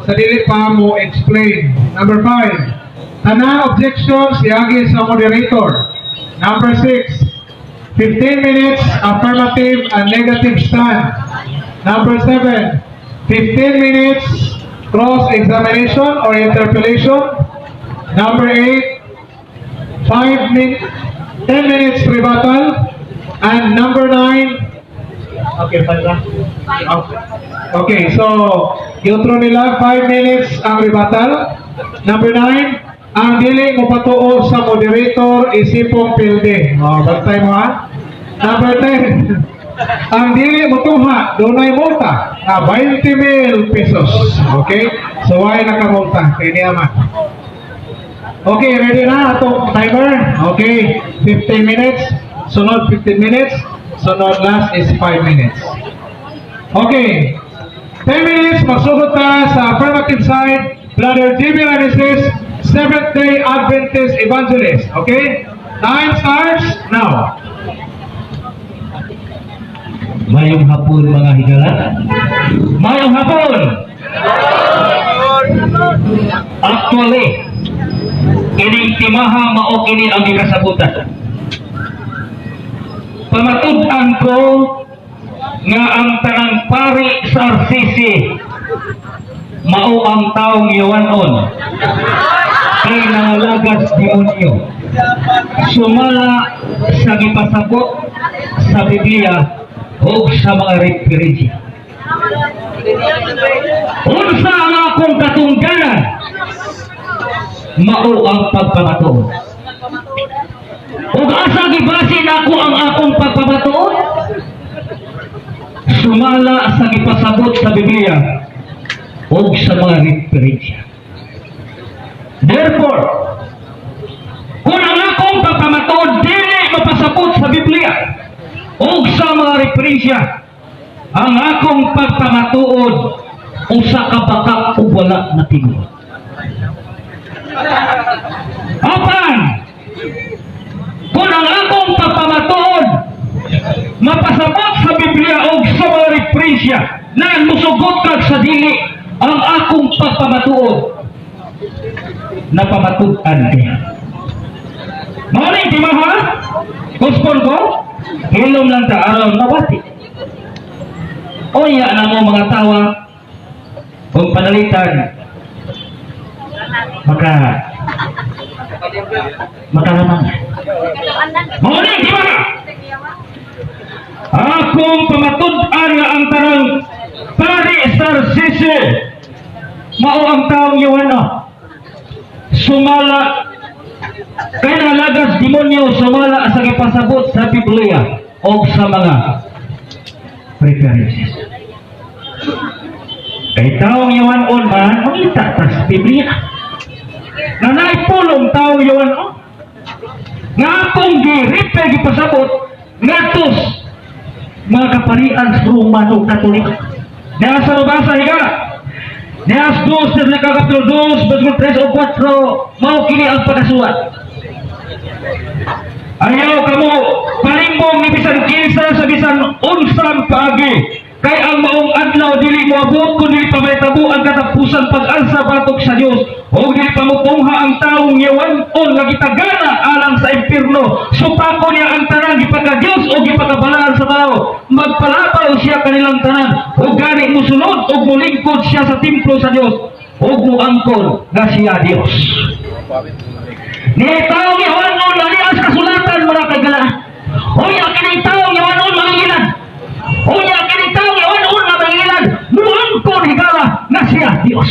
Sa dili pa mo explain. Number 5, tanang objections iagi sa moderator. Number 6, 15 minutes affirmative and negative stand. Number 7, 15 minutes cross-examination or interpellation. Number 8, 5 min 10 minutes rebuttal. And number 9, okay, pa ba? Okay, so, yutro nila, 5 minutes ang rebuttal. Number 9, ang dili mo patuo sa moderator isipong pilde. Oh, bantay mo ha. Number 10, ang dili mo tuha, dunay multa, na 20 mil pesos. Okay? So, why nakamulta? Kay niya man. Okay, ready na atong timer? Okay, 15 minutes. Sunod 15 minutes. Sunod last is 5 minutes. Okay. 10 minutes, magsugod ta sa affirmative side. Brother Jimmy Raneses, Seventh-day Adventist Evangelist. Okay? Time starts now. Mayong hapon, mga higala. Mayong hapon! Actually, kining timaha mao kini ang gikasabutan. Pamatud-an ko nga ang tanang pari sa RCC mao ang taong yawanon kay nangalagas demonyo sumala sa gipasabot sa Biblia ug sa mga referensya. Unsa ang akong katungdanan? Mao ang pagpamatuod. Ug asa gibase nako ang akong pagpamatuod? Sumala sa gipasabot sa Biblia ug sa mga referensya. Therefore, kung ang akong pagpamatuod dili mapasabot sa Biblia ug sa mga referensya, ang akong pagpamatuod usa ka bakak ug wala na tinuod. Apan, kung ang akong pagpamatuod mapasabot sa Biblia ug sa mga referensya na musugot kag sa dili, ang akong pagpamatuod napamatud-an niya. Mao ni timaha? Kuspon ko? Hilom lang ta aron mabati. Unya na mo mga tawa kung panalitan makalamang. Mao ni timaha? Akong pamatud-an nga ang tanang pari sa RCC mao ang taong yawanon sumala kay nalagas demonyo sumala sa gipasabot sa Biblia o sa mga references. Kay taong yawanon man, mangita ta sa Biblia. Na naipulong taong yawanon. Nga akong gi-refer gipasabot ngadto mga kaparian sa Romano Katoliko. Niya sa mabasa higa. Niya sa 2, sa kapitulo 2, verso 3 o 4, mao kini ang pagkasuwat. "Ayaw kamo palimbong ni bisan kinsa sa bisan unsang paagi. Kay ang maong adlaw dili moabot kun dili pa mahitabo ang katapusan pag-alsa batok sa Dios ug dili pa mutungha ang taong yawanon nga gitagana alang sa impierno. Supako niya ang tanan gipaka-Dios o gipakabalaan sa tao. Magpalabaw siya kanilang tanan ug gani musunod ug mulingkod siya sa templo sa Dios ug muangkon nga siya Dios." Ni taong yawanon na niya sa kasulatan, mga kagala. Unya kining taong yawanon mangingilad. Unya kining taong yawanon nga mangingilad muangkon, higala, nga siya Dios.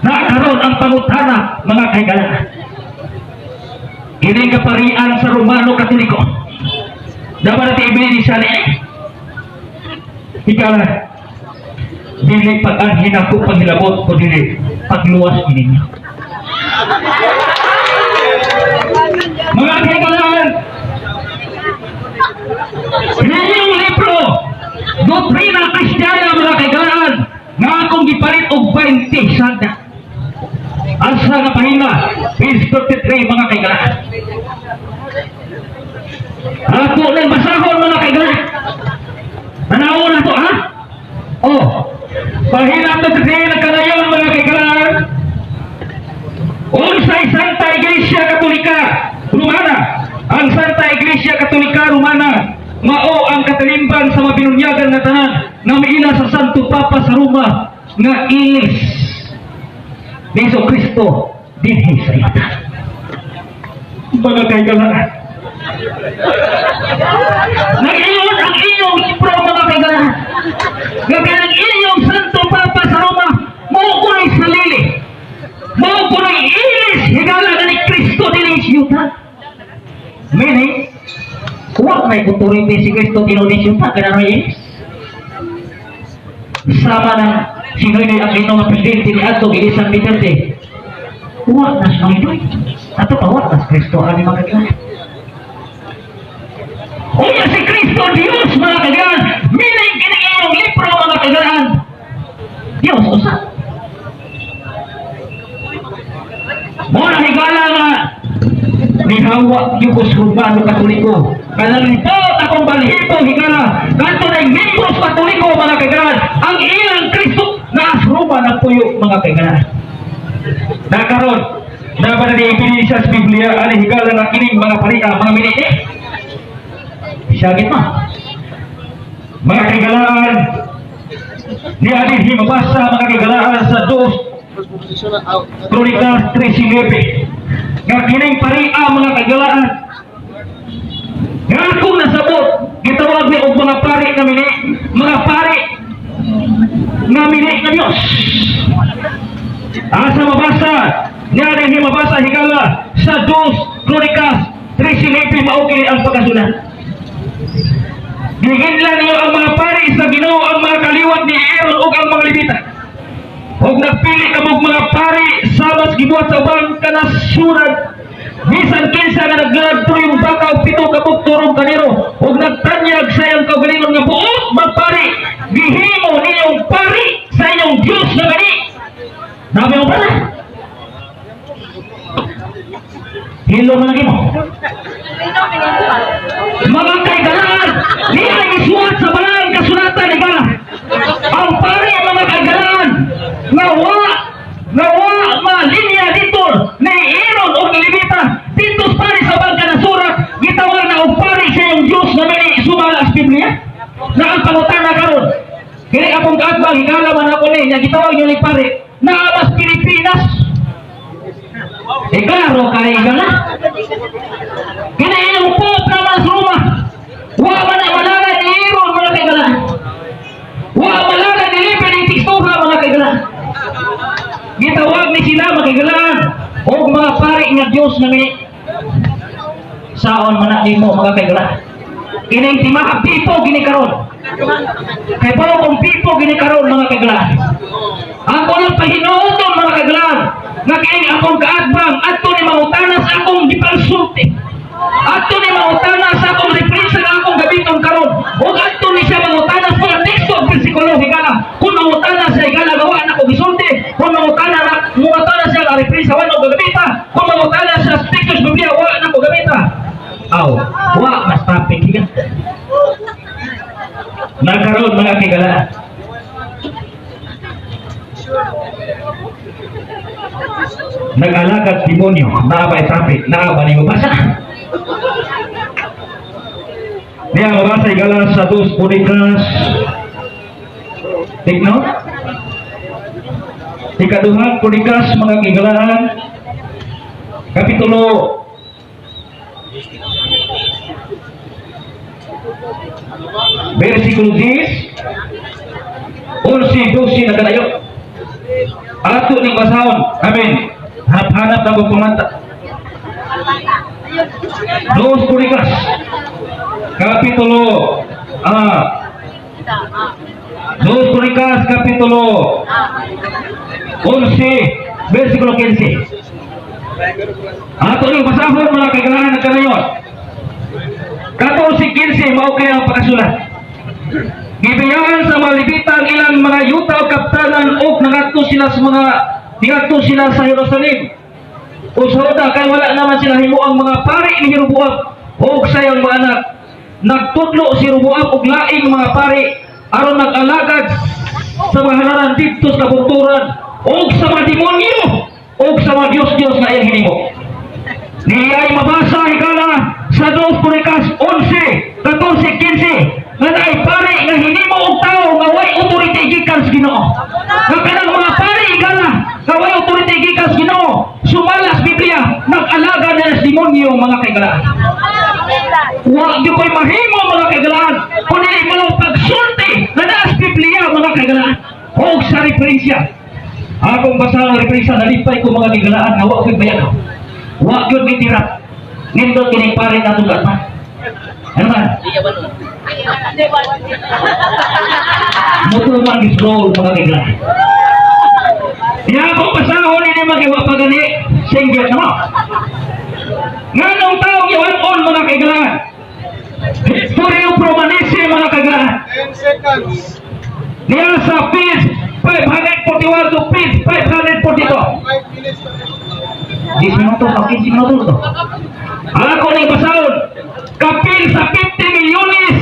Nakaroon ang pangutana, mga kaigala. Kining kaparian sa Romano Katoliko. Dapat natin ibili sa ni higala. Dili pag-anhin ako paghilabot ko dili pagluwas ninyo. Mga kaibigan, inyong libro, Doctrina Cristiana, mga kaibigan, nga akong gipalit og 20 sada. Asa nga pahina, page 53, mga kaibigan. Ako nang basahon, mga kaibigan. Tanaw na to, ha? Oh. Pahina to kasi nagkanayon, mga kaigalaan. Unsay Santa Iglesia Katolika Romana? Ang Santa Iglesia Katolika Romana mao ang katalimban sa mabinunyagan nga tanan nga miila sa Santo Papa sa Roma nga ilis ni Hesus Kristo dinhi sa yuta. Mga kaigalaan. Nag-iyon ang inyong libro, mga kaigalaan. Nga kanang inyong Santo Papa sa Roma mao kuno'y salili. Mao kuno'y ilis, higala, nga ni Kristo dinhi sa yuta. Meaning, wa may authority si Kristo tinuod sa yuta kanang ilis. Sama ng si Noynoy Aquino nga presidente ni Adto Gilisan Duterte. Wa na si Noynoy. Ato pa wa na si Kristo ani, mga kaigalaan. Unya si Kristo Diyos, mga kaigalaan. Meaning kini iyong libro, mga kaigalaan. Diyos usa. Mao na, higala, nga nihawa yung Romano Katoliko. Kanang lipot akong balhibo, higala. Kanto na membros Katoliko, mga kaigalaan. Ang ilang Kristo naa sa Roma nagpuyo, mga kaigalaan. Nakaron, na ba na ebidensya sa Biblia ani, higala, nga kining mga paria, mga miniti? Siyagit mo. Mga kaigalaan, ni adin mabasa, mga kaigalaan, sa dos Kronikas 13:9 nga kining paria, mga kaigalaan, nga akong nasabot gitawag ni og mga pari nga mini, mga pari nga mini nga Dios. Asa mabasa niya rin mabasa, higala, sa dos Kronikas 13:9? Mao kini ang pagkasulat: "Gihinla niyo ang mga pari sa Ginoo, ang mga kaliwat ni Aaron ug ang mga Levita. Ug nagpili kamog mga pari sama sa gibuhat sa ubang kanasuran. Bisan kinsa nga naglalad tuyong baka og 7 ka buok turong karnero ug nagtanyag sa iyang kaugalingon nga buot magpari, gihimo ninyong pari sa inyong Dios nga gani." Nami mo pala. Hilo mo lagi mo. Mga kaigalaan, niya isuwat sa balaan kasulatan, higala. Ang pari, mga kaigalaan, nga wa malinya dito ni Aaron o ni Levita dito sa pari sa bangka na surat, gitawag na og pari sa iyong Diyos na may sumala sa Biblia. Na ang pangutana karon, kini akong kaatbang, higala man ako ni, nga gitawag niyo ni pari, naa mas Pilipinas. Eh klaro kay higala. Kini inyong Pope na mas Roma. Wa man na malala ni Aaron, mga kaigala. Wa malala ni Levi ni tekstuha, mga kaigala. Gitawag ni sila, mga kaigala, og mga pari nga Dios nga mini. Saon man na nimo, mga kaigala? Kining timaa pipo gini karon. Kay bawo kung pipo gini karon, mga kaigala. Ako lang pahinuoton, mga kaigala, nga kining akong kaatbang adto ni mangutana sa akong gipansulti. Adto ni mangutana sa akong referensya nga akong gamiton karon. Ug adto ni siya mangutana sa mga teksto ug bersikulo, higala. Kung mangutana siya, higala, gawa na ko gisulti. Kung mangutana na mangutana siya nga referensya, wa na ko gamita. Kung mangutana siya sa teksto sa Biblia, wa na ko gamita. Aw, wa mas topic, higala. Nagkaroon, mga kigala. Nag-alagad demonyo, naa ba topic, naa ba ni mabasa? Niya mabasa, higala, sa dos Kronikas. Take note. Ikaduhang Kronikas, mga kigalaan, Kapitulo versikulo 10, 11, 12 na kanayo. Ato ning basahon. Amen. Hanap-hanap na kong pamanta. Dos Kronikas Kapitulo Dos Kronikas Kapitulo 11 versikulo 15. Ato ning basahon, mga kailangan ng kanayon. 14:15, mao kaya ang pagkasulat. "Gibiyaan sa mga Levita ang ilang mga yuta o kaptanan ug nangadto sila sa Jerusalem o sa Juda kay wala naman sila himo ang mga pari ni Jeroboam ug sa iyang mga anak. Nagtudlo si Jeroboam og laing mga pari aron nag-alagad sa mga halaran didto sa kabukturan og sa mga demonyo og sa mga Diyos-Diyos nga iyang hinimo. Niya ay mabasa, higala, sa 2 Kronikas 11, 14, 15 nga naay pare nga hinimo og tao nga way authority gikan sa Ginoo. Nga kanang mga pare, higala, nga way authority gikan sa Ginoo, sumala sa Biblia, nag-alaga na sa demonyo, mga kaigalaan. Wa gyud ko'y mahimo, mga kaigalaan, kung dili mo pagsulti na naa sa Biblia, mga kaigalaan, og sa referensya. Akong basa ang referensya, nalipay ko, mga kaigalaan, nga wa ko'y bayag. Wa gyud mitira. Nindot kining pare natong pa. Ano man? Mutuman gisroll, mga kaigalaan. Diya ako basahon ini mga wa pa gani singgit na mo. Nganong taong yawan-on, mga kaigalaan? History of Romanism, mga kaigalaan. 10 seconds. Niya sa page 541 to page 542. 5 minutes. 10 minuto, o 15 minuto to. Ako ning basahon. Kapil sa 50 milyones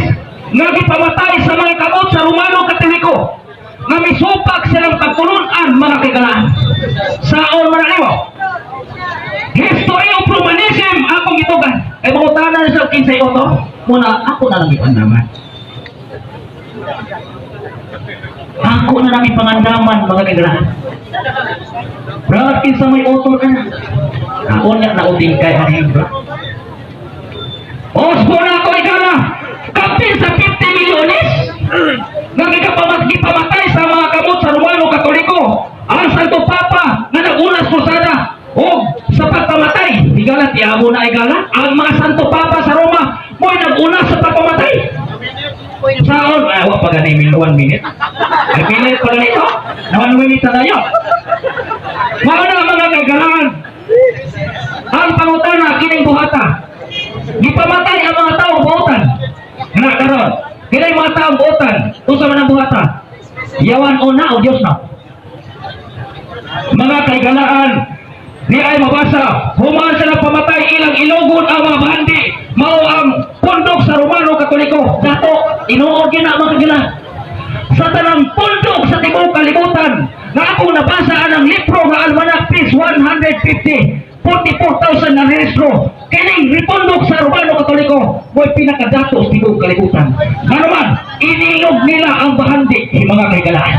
nga gipamatay sa mga kamot sa Romano Katoliko nga misupak silang pagtulunan, mga kaigalaan. Saon man nimo? History of Romanism akong gitugan. Kay mangutana sa kinsay author, muna ako na lang ipandaman. Ako na lang ipangandaman, mga kaigalaan. Brad, kinsa may author ka na? Ako niya nauting kay anin, bro. Osbo na ako igala. Kapil sa 50 milyones nga gipamatay sa mga kamot sa Romano Katoliko. Ang Santo Papa nga nag-unas krusada o sa pagpamatay. Higala, tiyabo na igala. Ang mga Santo Papa sa Roma mo'y nag-una sa pagpamatay. Saon? Ay, wa pa gani 1 minute. Ay, minute pa ganito. Na 1 minute na tayo. Mao na, mga kagalangan. Ang pangutana kining buhata. Gipamatay ang mga taong buotan. Nga karon, kini mga taong buotan, unsa man ang buhata? Yawan o na o Dios na. Mga kaigalaan, di ay mabasa, human sila pamatay, ilang ilugon ang mga bahandi, mao ang pundok sa Romano Katoliko. Dato, inuod yun na, mga kaigalaan. Sa tanang pundok sa tibuok kalibutan, nga akong nabasa ang libro nga Almanac page 150, 44,000 na rehistro, kining ripundok sa Romano Katoliko, mo'y pinakadato sa tibuok kalibutan. Ano man, inilog nila ang bahandi, mga kaigalaan.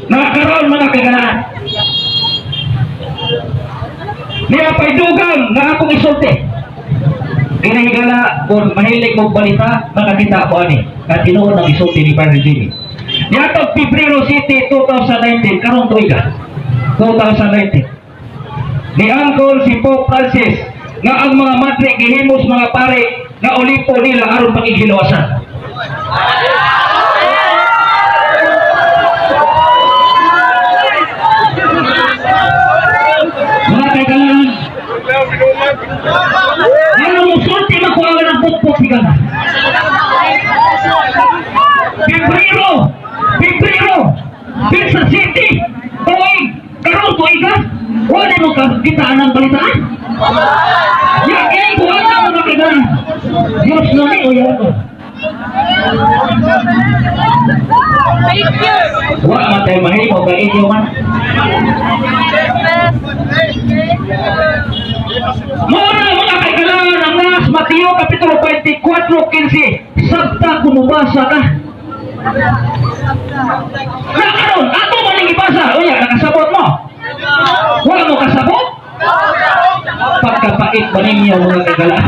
Nakaroon, mga kaigalaan. Niya pa'y dugang nga akong isulti. Kinahigala, kung mahilig mong balita, makakita ko ani. At tinuod ang isulti ni Padre Jimmy. Niatong Pebrero City 2019, karong tuiga. 2019. Ni Angkol si Pope Francis nga ang mga madre gihimos mga pare nga ulipo nila aron pakighilawasan. Mga kaigalan, ano mo sulti makuha ng pukpok si Gana? Pebrero! Pebrero! Pinsa City! Tuig! Karong tuiga? Wala mo kitaan ang balitaan? Ya, kaya buwan na, mga kaigalan. Diyos na ni o yan ko. Thank you. Wa man tayo mahimo kay inyo man. Muna, mga kaigalan, ang nas Mateo Kapitulo 24:15. Sabta kumubasa ka. Nakaroon, ato man ning ibasa. Unya, nakasabot mo. Wala mo kasabot? Pagkapait ba ninyo, mga kaigalan?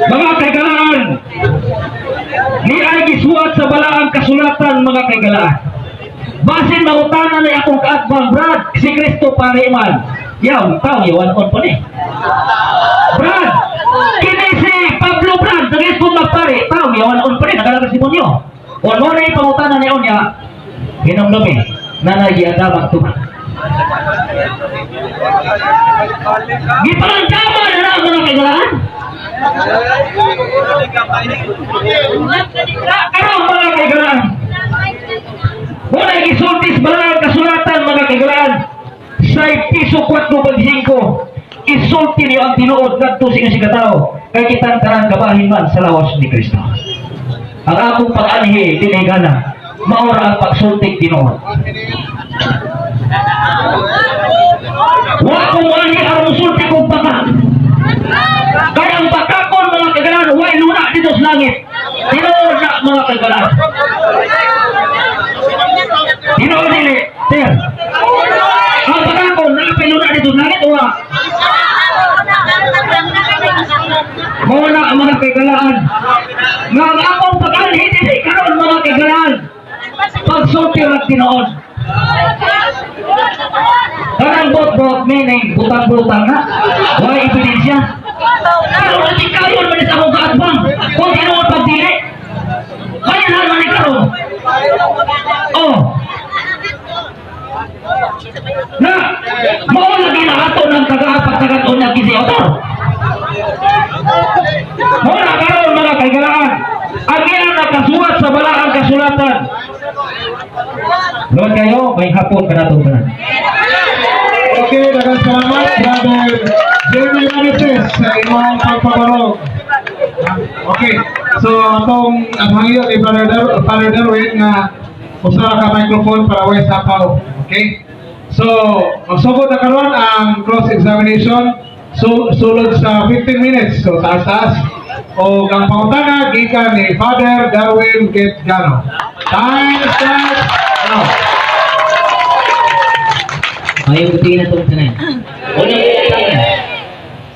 Mga kaigalaan, ni ay gisuwat sa balaang kasulatan, mga kaigalaan. Basin mangutana na akong kaatbang, "Brad, si Kristo pare man." Yaw, tao, yawan on pa ni. "Brad, kini si Pablo, Brad, nagis kong magpare, tao, yawan on pa ni, nagalaga si Monyo." O no na yung pangutana ni Onya, hinumdumi, nanay giadamang tuman. Gipangandaman na na, mga kaigalaan. Karon, mga kaigalaan, wala gisultis balaang kasulatan, mga kaigalaan. Sa Efeso 4:25, isulti niyo ang tinuod ngadto sa inyong sikatao, kay kitang tanan kabahin man sa lawas ni Kristo. Ang akong pag-anhi dinigana, maura ang pagsulti tinuod. Wa ko moanhi aron musulti kong baka. Kaya ang bakakon, mga kagalan, way luna dito sa langit. Tinuod na, mga kagalan. Tinuod dili, sir. Ang bakakon, napay luna dito sa langit, wa? Mao na ang mga kagalaan. Nga ang akong pag-anhi dili karon, mga kagalaan, pagsulti ra tinuod. Kanang bot-bot meaning butang-butang na. Why ebidensya? Pero nanti kayon man sa akong kaatbang. Kung tinuod pagdili. Kaya na man karon. Oh. Na, mao lagi na ato ng kagapat kagaton nga kisi autor. Mao na karon, mga kaigalaan. Ang iyang nakasulat sa balaang kasulatan. Lord kayo, may hapon ka natong tanan. Okay, daghang salamat, Brother Jeremy Manises, sa imong pagpabarog. Okay, so atong ang hangyo ni Father Darwin nga usa ka microphone para way sapaw. Okay? So, magsugod na karon ang cross-examination, so, sulod sa 15 minutes. So, taas-taas. O ang pangutana gikan ni Father Darwin Getgano. Time starts now. Ay, buti na itong tanan. Unang pangutana.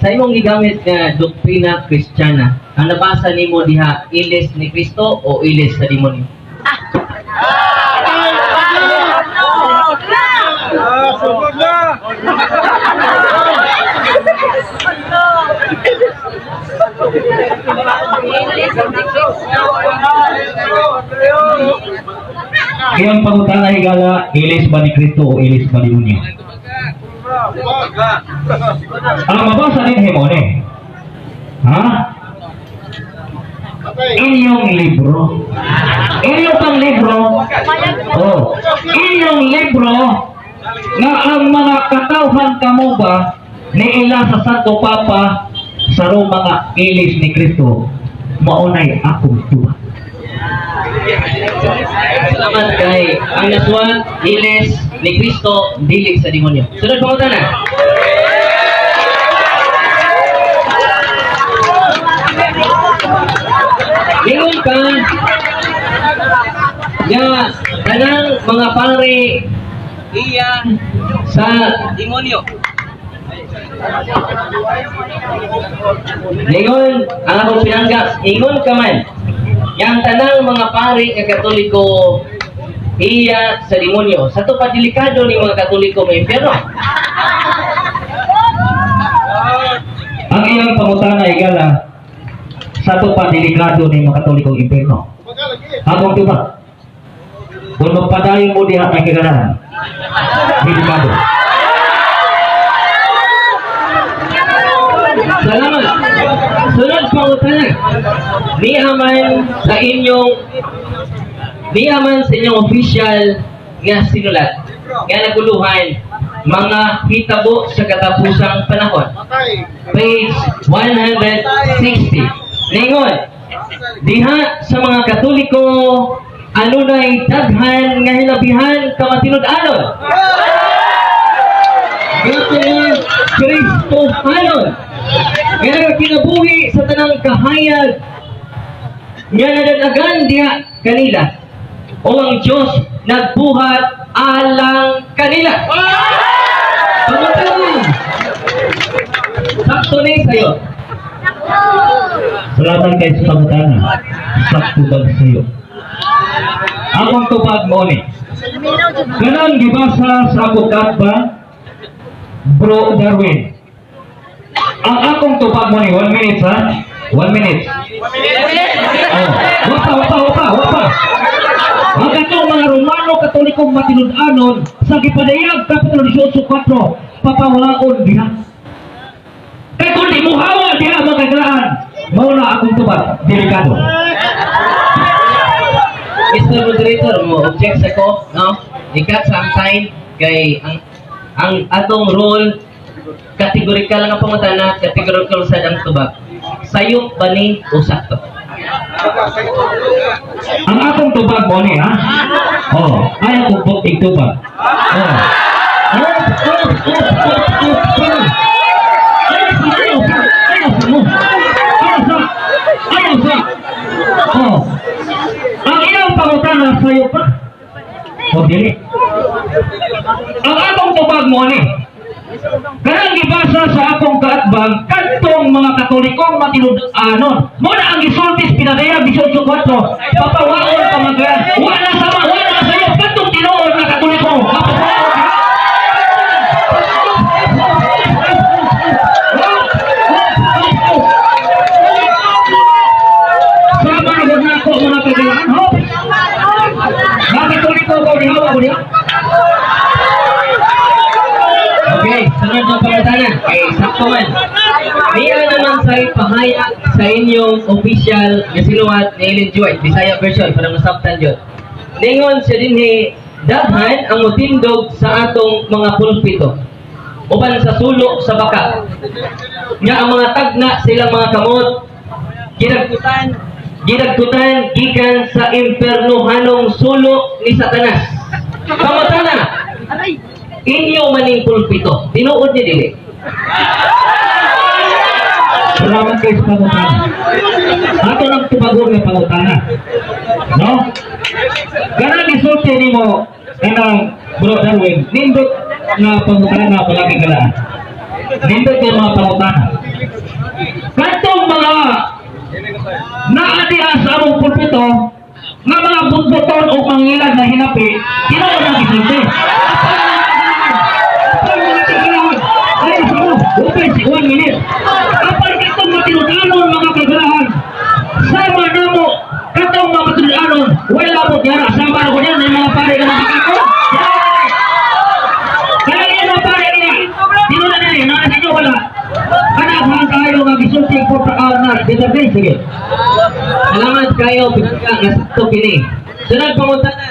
Sa imong gigamit nga doktrina Kristiyana, ang nabasa nimo diha, ilis ni Kristo o ilis sa demonyo? Ah, sugod na! Iyang pangutana, higala, ilis ba ni Kristo o ilis ba ni demonyo? Ang mabasa din mo ni. Ha? Inyong libro. Inyong pang libro. Oh. Inyong libro nga ang mga katawhan kamo ba ni ila sa Santo Papa sa Roma nga ilis ni Kristo, maunay akong tuwa. Salamat kay ang nasuwat, ilis ni Kristo, dili sa demonyo. Sunod pangutana. Ingon ka nga kanang mga pare iya sa demonyo. Ingon ang akong pinanggap, ingon ka man yang tanang mga pare nga Katoliko iya sa demonyo. Sa to pa delikado ni mga Katoliko may impyerno. Ang iyang pangutana, higala, sa to pa delikado ni mga Katolikong impierno. Akong tuba. Kung magpadayon mo diha may kaganahan, delikado. Salamat. Sunod pangutana. Niya man sa inyong official nga sinulat nga naguluhan mga hitabo sa katapusang panahon. Page 160. Ningon, diha sa mga Katoliko anunay daghan nga hilabihan ka matinud-anon. Nga mga Kristohanon nga nagkinabuhi sa tanang kahayag nga nadanagan diha kanila o ang Diyos nagbuhat alang kanila. Pangutana. Sakto ni sa'yo. Salamat kay sa pangutana. Sakto bag sa'yo? Akong tupag mo ni. Ganang gibasa sa akong katba, Bro Darwin. Ang akong tupag mo ni, 1 minute ha? 1 minute. Oh, wapa, wapa, wapa, wapa. Ang katong mga Romano Katolikong matinud-anon sa gipadayag Kapitulo 18:4, papawaon diha. Kay kung di mo hawa diha, mga kagalaan, mao na akong tubag, delikado. Mr. Moderator, mo object sa ko, no? Ikat sa ang time kay ang Ang atong rule, categorical nga pangutana, categorical sad ang tubag. Sayop ba ni o sakto? Ang akong tubag mo ni, ha? Oh, ayaw ko buktig tubag. Oh. Up, up, up, up, up, up. Ayaw sa, ayaw sa, ayaw sa mo. Ayaw sa, ayaw sa. Oh. Ang iyang pangutana sa'yo pa. O, dili. Ang akong tubag mo ni, kanang gibasa sa akong kaatbang, kadtong mga Katolikong matinud-anon. Mo na ang gisultis pinadaya 18.4, papawaon pamagayan. Wala sama, wala sa'yo, kadtong tinuod nga Katoliko. Mapapawaon ka. Sama na gud nako mga kagalaan. Ho! Mga Katoliko ko dihawa ko diha. Okay, sunod na pangutana. Okay, sakto man. Niya naman sa pahayag sa inyong official nga sinuwat ni Ellen G. White, Bisaya version, para masabtan yun. Ningon siya dinhi, daghan ang mutindog sa atong mga pulpito uban sa sulo sa baka. Nga ang mga tagna sa ilang mga kamot, ginagkutan, ginagkutan gikan sa impernohanong sulo ni Satanas. Pangutana, inyo maning pulpito, tinuod ni dili? Salamat kayo sa pangutana. Ato nang tubagon nga pangutana. No? Kanang gisulti nimo kanang Bro Darwin, nindot nga pangutana palagi kala. Nindot yung mga pangutana. Katong mga naa diha sa among pulpito nga mga butbuton o mangilag na hinapi, tinuod ang gisulti. Apan mga tigilahon, ay sa mo, upes, 1 minute. Apan katong matinud-anon mga kagalahan, sama namo, katong mga matinud-anon, wala mo tiyara, sama na ko niyan, may mga pare ka mga kako. Kaya niya mga pare niya, tinuod na niya, naa sa inyo wala. Kanaghan tayo nga gisulti ko pa na, dito sige. Salamat kayo, pagka nga sakto kini. Sunod pangutana.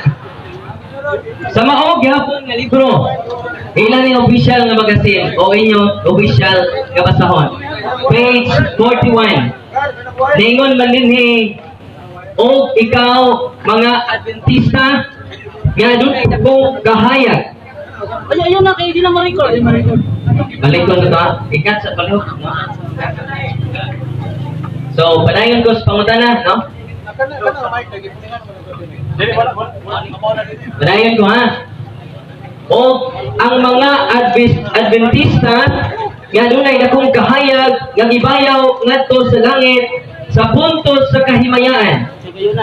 Sa mao gihapon nga libro, ilan ni official nga magazine o inyong official nga basahon? Page 41. Ningon man dinhi og ikaw mga Adventista nga dunay dakong gahayag. Ay, ayun na, kayo di na ma-record. Balik ko na to, ha? Ikat sa palihok, no? So, padayon ko sa pangutana, no? Padayon ko, ha? O ang mga Adventista nga dunay dakong kahayag nga gibayaw ngadto sa langit sa puntos sa kahimayaan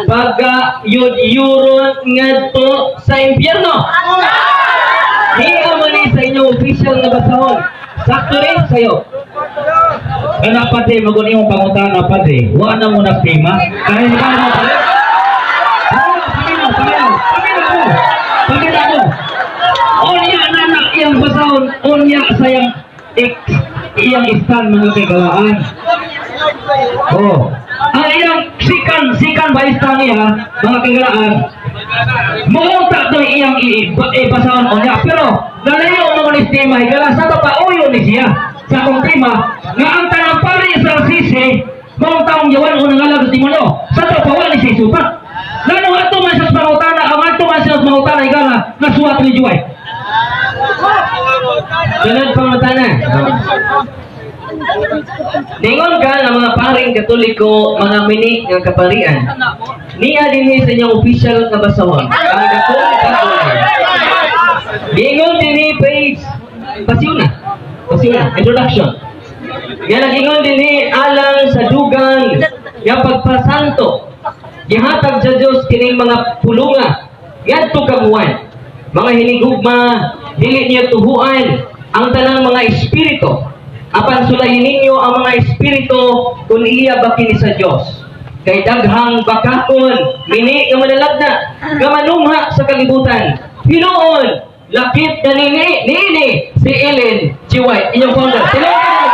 pagka yud-yuron ngadto sa impyerno. Niya man ni sa inyong official nga basahon. Sakto rin sa'yo. Kana pati, magun imong pangutana pati, wa na mo na tema. Kahit ba mo pati? Paminaw, paminaw, paminaw mo. Paminaw mo. Unya na na iyang basahon, unya sa iyang ex, iyang istan mga kagalaan. Oh. Ang iyang sikan, sikan ba istan niya, mga kagalaan, Muunta to iyang ibasahon unya. Pero, nalayo mo ni tema, higala sa papauyo ni siya sa akong tema, nga ang tanang pari sa sisi, maong taong yawan o nangalag sa timono, sa to pawa ni siya isupat. Ngano ato man sa pangutana, ang ato man sa pangutana, higala, nasuwat ni Juay. Sunod pangutana. Ningon ka ng mga paring Katoliko, mga mini nga kaparian. Niya dinhi sa inyong official nga basahon. Ang dakong kakulay. Ningon dinhi page Pasiuna. Pasiuna, introduction. Nga nagingon dinhi alang sa dugang nga pagpasanto. Gihatag sa Dios kining mga pulunga ngadto kang Juan. Mga hinigugma, dili niyo tuhuan ang tanang mga espiritu. Apan sulayin ninyo ang mga espiritu kung iya ba kini sa Dios. Kay daghang bakakon, mini nga manalagna, nga manungha sa kalibutan. Hinuon, lakip na nini, niini si Ellen G. White, inyong founder. Tinuod.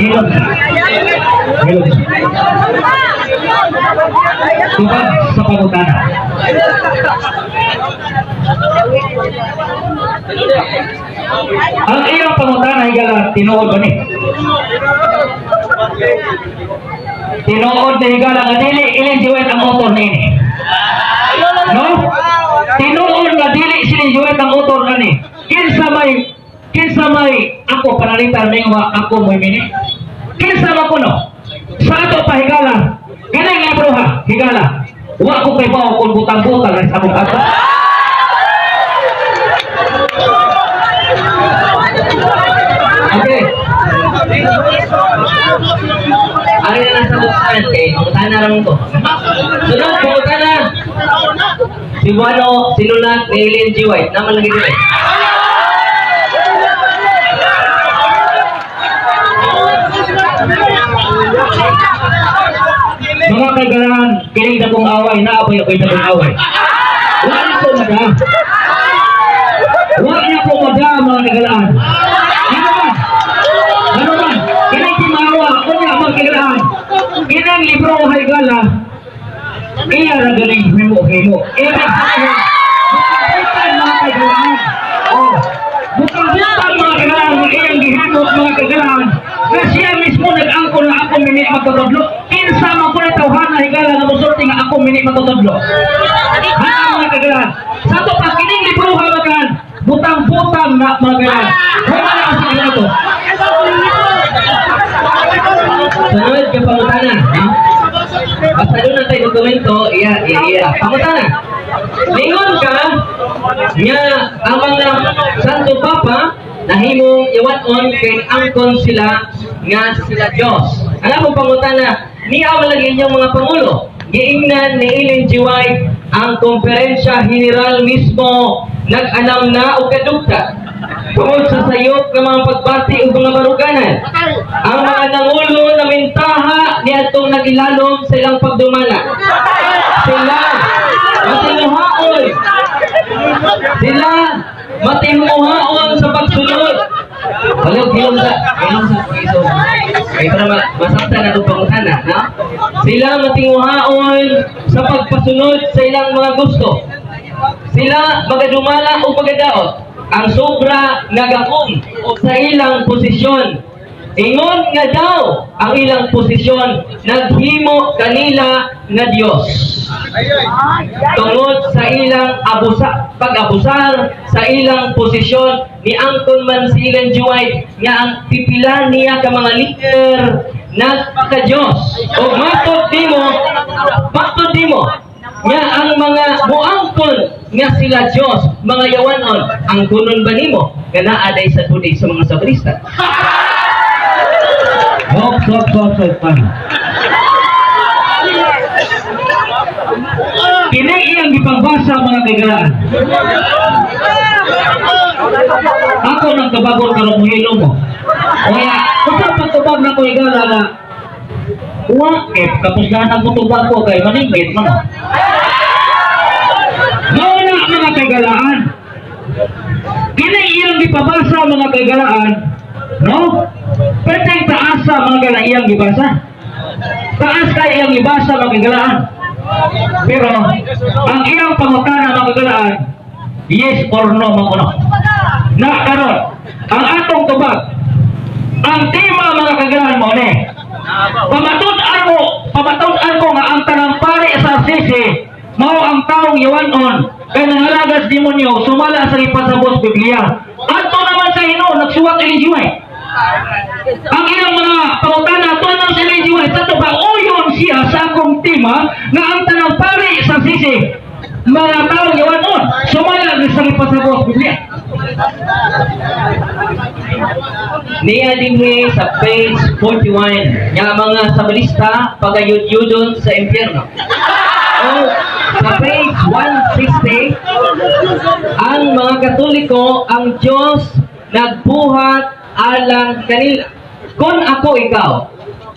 Hilom. Hilom. Tubag sa pangutana. Ang iyang pangutana, higala, tinuod ba ni? Tinuod na, higala, nga dili Ellen G. White ang author niini. No? Tinuod nga dili si Ellen G. White ang author ani. Kinsa may ako panalitan may nga ako mo'y mini? Kinsa man kuno? Sa ato pa, higala, kining libro ha, higala. Wa ko kay kung butang-butang sa among ato. Okay. Ari na lang sa buksan kay pangutana ra ko. Sunod, pangutana. Si Buano sinulat ni Ellen G. White. Naman lagi dito. Mga kaigalaan, kining dakong away, naapoy ako'y dakong away. Wa na ko mada. Wa na ko mada, mga kaigalaan. Ano man? Ano man? Kining timawa, unya mga kaigalaan. Kining libro higala, iya ra ganing himo-himo. Ibig sabihin, butang mga kaigalaan. Oh, butang-butang mga kaigalaan, nga iyang gihimo mga kaigalaan. Nga siya mismo nag-angkon na ako mini magtutudlo. Kinsa man ko na tawhana, higala, nga musulti nga ako mini magtutudlo. Ha, mga kaigalaan. Sa ato pa kining libro ha, mga kaigalaan, butang-butang na mga kaigalaan. Wala na kasi ito. Sunod ka pangutana. No? Basta doon na tayo dokumento, iya, iya, iya. Pangutana. Lingon ka nga ang mga Santo Papa nahimong iwaton kay angkon sila nga sila Diyos. Ang akong pangutana, niya man lagi inyong mga pangulo. Giingnan ni Ellen G. White ang Komperensya General mismo nag-anam na og kadugta tungod sa sayop ng mga pagbati ug mga baruganan. Ang mga nangulo na mintaha niadtong nagilalom sa ilang pagdumala. Sila matimuhaon. Sila matimuhaon sa pagsunod. Walog, hilom sa, hilom sa, iso. Kay para masaktan na itong pangutana, no? Sila matimuhaon sa pagpasunod sa ilang mga gusto. Sila magadumala o magadaot ang sobra nga gakong sa ilang posisyon. Ingon nga daw ang ilang posisyon naghimo kanila nga Dios. Tungod sa ilang abusa, pag-abusar sa ilang posisyon, ni angkon man si Ellen G. White nga ang pipila niya ka mga leader nagpaka-Diyos. O matod nimo nga ang mga muangkon nga sila Diyos, mga yawanon, ang kunon ba nimo nga naa day sa tuig sa mga sabrista? Hop, hop, hop, hop, hop. Kini iyang gipangbasa, mga kaigalaan. Ako nang kabagon karon mohilo mo. Kaya, kung sa pagtubag na ko higala nga, wa, eh, kapuslan ang tubag ko kay maningit man. Mao na mga kaigalaan. Kini iyang gipabasa, mga kaigalaan, no? Pwedeng taasa mga gala iyang gibasa. Taas kay iyang gibasa, mga kaigalaan. Pero ang iyang pangutana, mga kaigalaan, yes or no man kuno. Na karon, ang atong tubag, ang tema, mga kaigalaan, mo ni. Pamatud-an ko nga ang tanang pari sa RCC mao ang taong yawanon kay nangalagas demonyo sumala sa ipasabot Biblia. Adto naman sa Ginoo nagsuwat Ellen G. White. Ang ilang mga pangutana ato naman sa Ellen G. White sa ba uyon siya sa akong tema nga ang tanang pari sa RCC mga taong yawanon sumala sa ipasabot Biblia. Niya dinhi sa page 41 nga mga sabalista pagayud-yudon sa impyerno. O sa page 160, ang mga Katoliko ang Diyos nagbuhat alang kanila. Kung ako ikaw,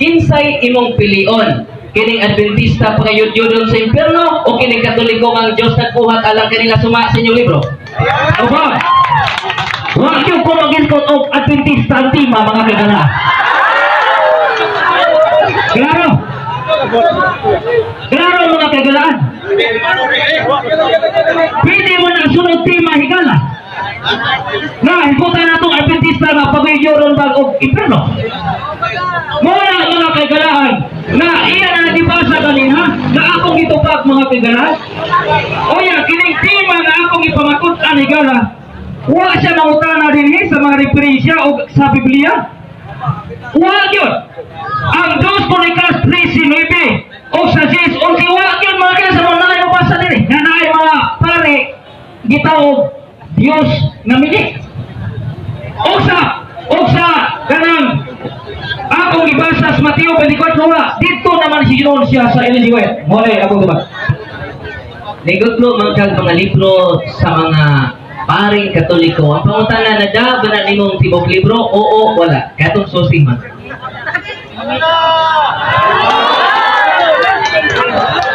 kinsay imong pilion? Kining Adventista pagayud-yudon sa impyerno o kining Katoliko nga ang Diyos nagbuhat alang kanila suma sa inyong libro? Aba, wa gyud ko magiskot og Adventista ang tema, mga kaigalaan. Na, higutan na itong Adventista nga pagayuron bag og impierno. Mao na, mga kaigalaan, na iya na nagibasa kanina na akong gitubag, mga kaigalaan. O ya, kining tema nga akong ipamatud-an, higala, wa siya mangutana dinhi sa mga referensya o sa Biblia. Wa gyud. Ang 2 Kroniklas 13:9 o sa 6:11, wa gyud, mga kaigalaan, sa mga naay mabasa dinhi nga naay mga pare gitawog Dios nga mini. O sa kanang akong gibasa sa Mateo 24, wala. Dito naman si Ginon siya sa Ellen G. White. Mao akong tubag. Nigutlo man kag mga libro sa mga paring Katoliko. Ang pangutana, nada ba na nimong tibok libro? Oo, wala. Katong susi man.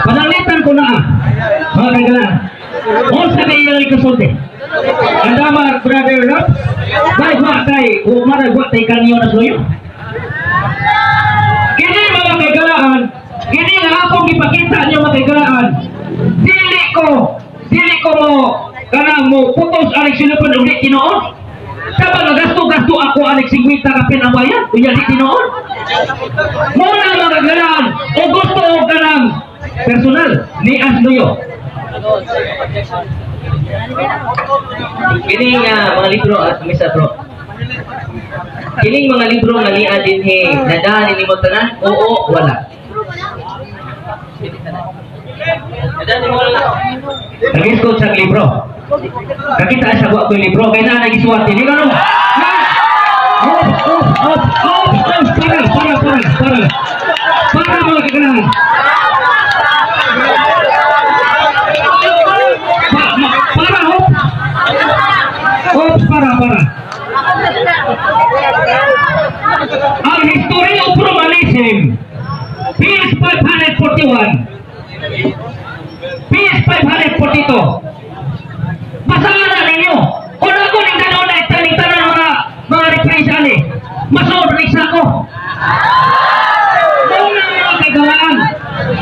Pananglitan ko na ah. Mga kaigalaan. Unsa kay iyang ikasulti? Andamar, Brother Rob. Bay wa kay umara wa tay kanyo na suyo. Kini, mga kaigalaan, kini nga akong gipakita niyo, mga kaigalaan. Dili ko mo kanang mo putos aning silupon og di tinuod. Sa mga gasto-gasto ako aning 50 ka pinabayan, unya di tinuod. Mao na, mga kaigalaan, o gusto og kanang personal ni Asluyo. Kini nga mga libro at misa bro. Kining mga libro nga niya dinhi, nada ni nimo tanan? Oo, wala. Nada nimo wala. Nag-iskot sa libro. Kakita sa wa ko libro kay na nagisuwat ini kano. Na! Op, op, op, op, op, para, para, para, para. Para, mga kaganahan. Para, hop. Op, para, para. Ang History of Romanism, page 541, page 542. Basahan na ninyo. Kung ako ning tanaw na itaning tanan mga referensya ani, masuod rin sa ako. Mao na, mga kagalaan.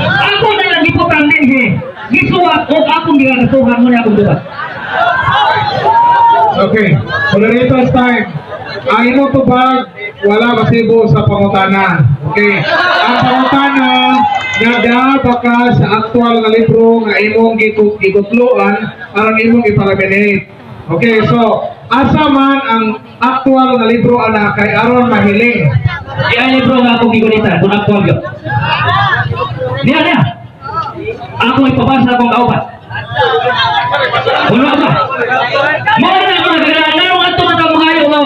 Ako na lang giputang dinhi. Gisuwat o akong gigagasuhan mo niya akong dubat. Okay. Moderator's time. Ang imong tubag, wala basibo sa pangutana. Okay. Ang pangutana, nagaba ka sa aktual nga libro nga imong gikutloan aron imong ipalaminate. Okay, so asa man ang aktual nga libro ana kay aron mahiling? Di ay libro nga akong gigunitan, kung aktual yun. Niya, niya. Ako ipabasa akong kauban. Wala ba? Mao na, mga kagalaan, nganong ato man ka mga nga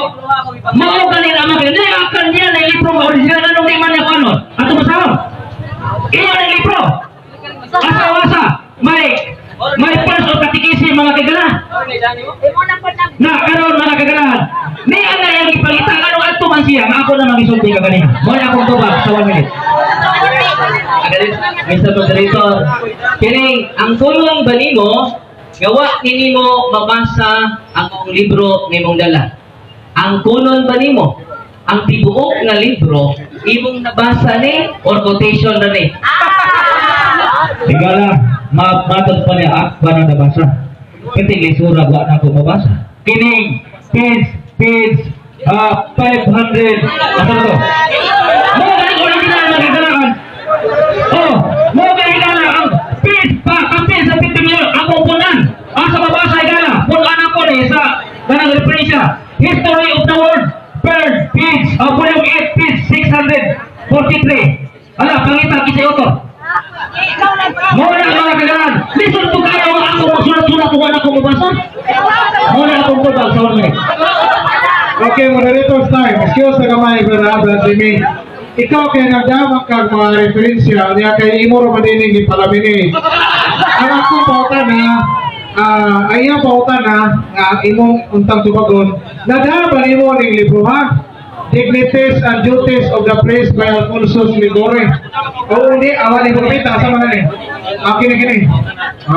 mao kanila mga kagalaan, niya kanya na libro nga original, anong di man niya ano? Ato masahon. Iyo na libro. Asa asa may first of catechism, mga kagalaan. Na karon, mga kagalaan, niya na yang ipangita nganong adto man siya nga ako na magisulti ka kanina. Mao na akong tubag sa 1 minute. Mr. Moderator, kining ang kulong ba nimo gawa ni nimo mabasa ang akong libro nimong dala? Ang kunon ba nimo ang tibuok nga libro imong nabasa ni or quotation ra ni? Higala, matod pa niya ako na nabasa. Kiting lisura wa na ako mabasa. Kining page 500. Asa na to? Mo galing original, mga kagalaan. Oh, mo galing na ang page pa kapil sa 50 million ako punan. Asa mabasa, higala? Punan ako ni sa kanang referensya. History of the World, third page, volume 8, page 643. Ala, pangita kisay author. Mao na, mga kagalaan. Listen to kayo nga ako magsulat-sulat kung wala akong mabasa. Mao na akong tubag sa 1 minute. Okay, moderator's time. Excuse na gamay, Brother Brother Jimmy. Ikaw kay nagdamag kag mga referensya niya kay imo ra man dining ipalaminate. Ang akong pangutana, ang iyang pangutana nga ang imong untang tubagon, nadama nimo ning libro ha? Dignities and Duties of the Priest by Alfonso Liguori. Oo, hindi, awa ni Pupita, asa man ni? Ah, kini kini.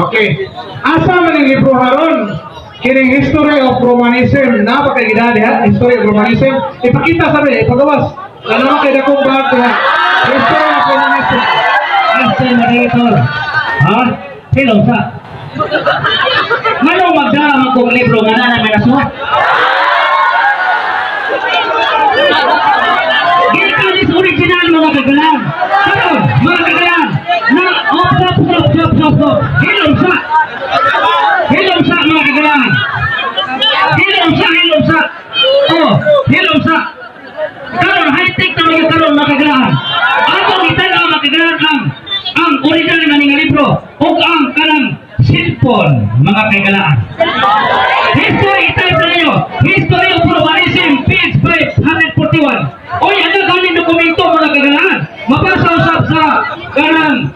Okay. Asa man ning libro haron? Kining History of Romanism, napakaigida diha, History of Romanism. Ipakita sa ipagawas. Ano man kay dakong bag diha? History of Romanism. Mr. Moderator. Ha? Sino sa? Ngano magdala man kong libro nga naa may nasulat? Gikan is original, mga kagalan. Karon, mga kagalan, na op op op op op op. Hilom sa. Hilom sa, mga kagalan. Hilom sa, hilom sa. Oh, hilom sa. Karon high-tech na mga karon, mga kagalan. Atong itan-aw, mga kagalan, ang original nga nga libro ug ang kanang cellphone, mga kagalaan. History, i-type na ninyo. History of Romanism, page 541. Oy, ano galing dokumento, mga kagalaan? Mabasa usab sa kanang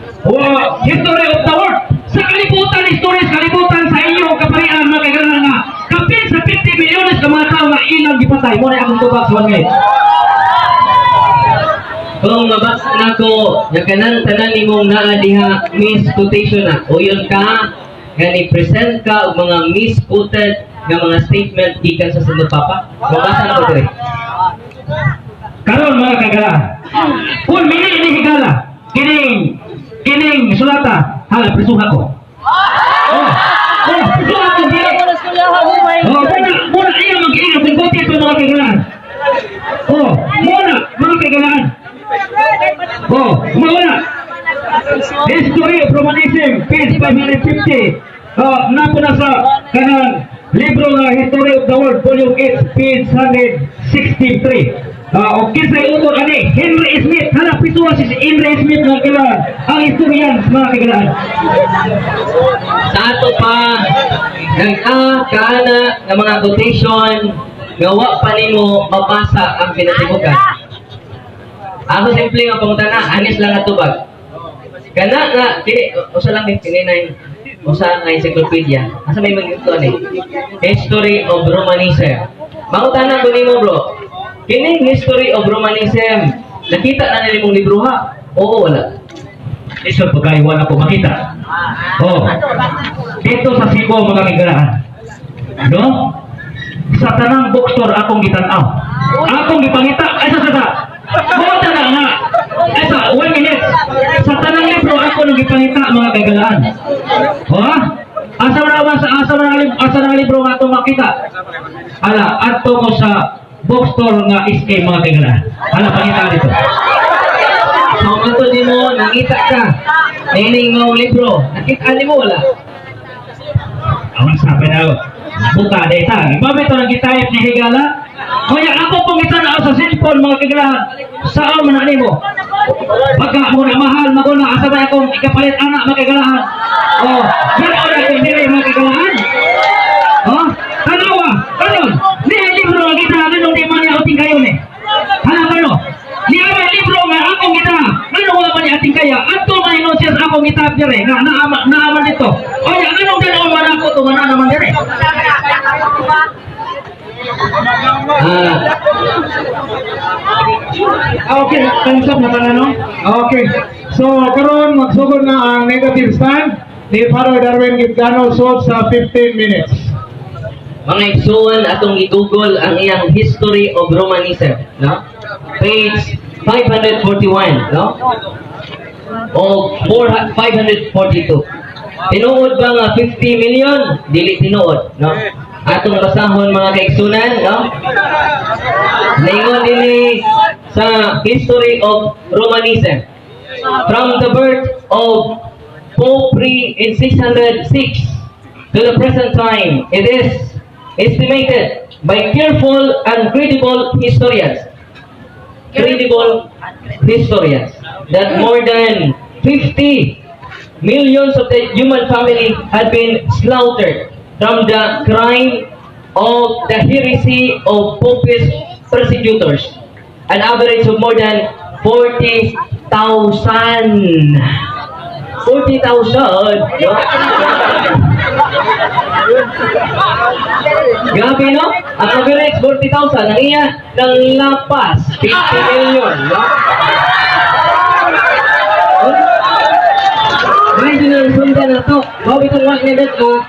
History of the World. Sa kalibutan, history sa kalibutan sa inyong kaparian, mga kagalaan, nga kapin sa 50 milyones ka mga tao nga ilang gipatay. Mao na akong tubag sa 1 minute. Kung mabasa nako nga kanang tanan nimong naa diha misquotation na, uyon ka nga ni-present ka og mga misquoted nga mga statement gikan sa Santo Papa. Mabasa nako diri. Karon, mga kagalaan, kung mini ini higala, kining kining sulata, hala, prisuha ko. Oh, prisuha ko dili. Oh, muna, muna iya mag-ingat kung konti ito, mga kagalaan. Oh, muna, mga kagalaan. Oh, muna. History of Romanism, page 550. Oh, napo na sa kanang libro nga History of the World, volume 8, page 163. Ah, okay sa author ani Henry Smith. Hala, pisuha si Henry Smith, mga kailangan. Ang historian, mga kailangan. Sa ato pa nag-a kaana nga mga quotation nga wa pa nimo mabasa ang pinatibukan. Ako simple nga pangutana, anis lang nga tubag. Kana nga kini usa lang ni kini na usa nga encyclopedia. Asa may mga ito ani? History of Romanism. Mangutana ko nimo, bro. Kining History of Romanism, nakita na nila mong libro ha? Oo, wala? Lisod pagkayo, wala ko makita. Oh. Dito sa Cebu, mga kaiganaan. No? Sa tanang bookstore akong gitan-aw. Akong gipangita ay sa. Buta na nga. Ay sa 1 minute. Sa tanang libro ako nang gipangita, mga kaigalaan. Ha? Asa man na sa asa man na asa na libro nga atong makita? Ala, adto ko sa bookstore nga SK, mga kaigalaan. Ala, pangita dito. So, mato nimo, nangita ka. Nining mong libro. Nakita nimo wala? Awan sabi na ako. Buka data. Mami ito nang gitype ni Higala. Kaya ako pong itanaw sa cellphone, mga kagalahan. Saan man na nimo? Pagka mo na mahal, maguna, asa ba akong ikapalit anak, mga kagalahan? Oh, ganoon na akong dili, mga kagalahan. Oh, tanawa, karon, ni libro nga kita, anong di man niya ating kayo ni? Hala kano? Ni may libro nga akong kita, ano wala man niya ating kaya? Adto man siya sa akong itap dire, nga naama naaman dito. Oy, anong ganoon man ako to nga naa naman dire? Ah, Ah, okay, time's up na pala, no? Okay. So, karon magsugod na ang negative stand ni Father Darwin Gitgano sod sa 15 minutes. Mga igsuon, atong i-google ang iyang History of Romanism, no? Page 541, no? O 4, 542. Tinuod ba nga 50 million? Dili tinuod, no? Atong basahon, mga kaigsunan, no? Naingon dinhi sa History of Romanism. From the birth of Pope Pre in 606 to the present time, it is estimated by careful and credible historians, that more than 50 millions of the human family had been slaughtered from the crime of the heresy of Popist persecutors. An average of more than 40,000. 40,000, no? Grabe, no? Ang average, 40,000. Ang iya, ng lapas, 50 million, no? Oh? Medyo na sundan na to. Mao bitong wa ni det, ah.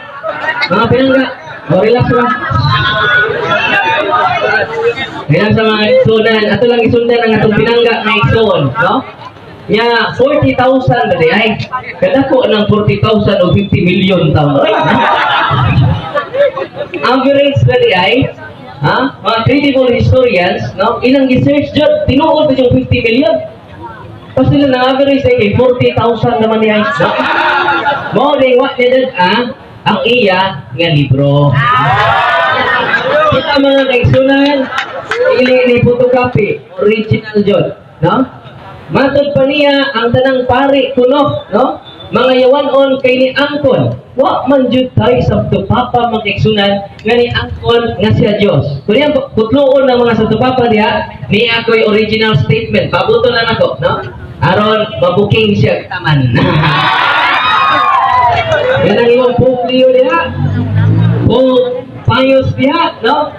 Mga pinangga. O, relax ra. Kaya sa mga igsunan, ato lang isundan ang atong pinangga nga igsoon, no? Nya 40,000 ba di ay? Kadako ng 40,000 o 50 million taon. Ay, no? Average na di ay, ha? Mga credible historians, no? Ilang research jud, tinuod na yung 50 million. Pas sila na average ay kay 40,000 naman niya. No? Mao din wa niya ang iya nga libro. Kita, mga kaigsunan, dili ni photocopy, original jud, no? Matod pa niya ang tanang pari kuno, no? Mga yawanon kay ni angkon. Wa man jud tay Santo Papa, mga kaigsunan, nga ni angkon nga siya Dios. Kung yan putloon ng mga Santo Papa diha, ni ako'y original statement. Pabuto lang ako, no? Aron mabuking siya taman. Yan ang imong Pope Leo diha. Pope Pius diha, no?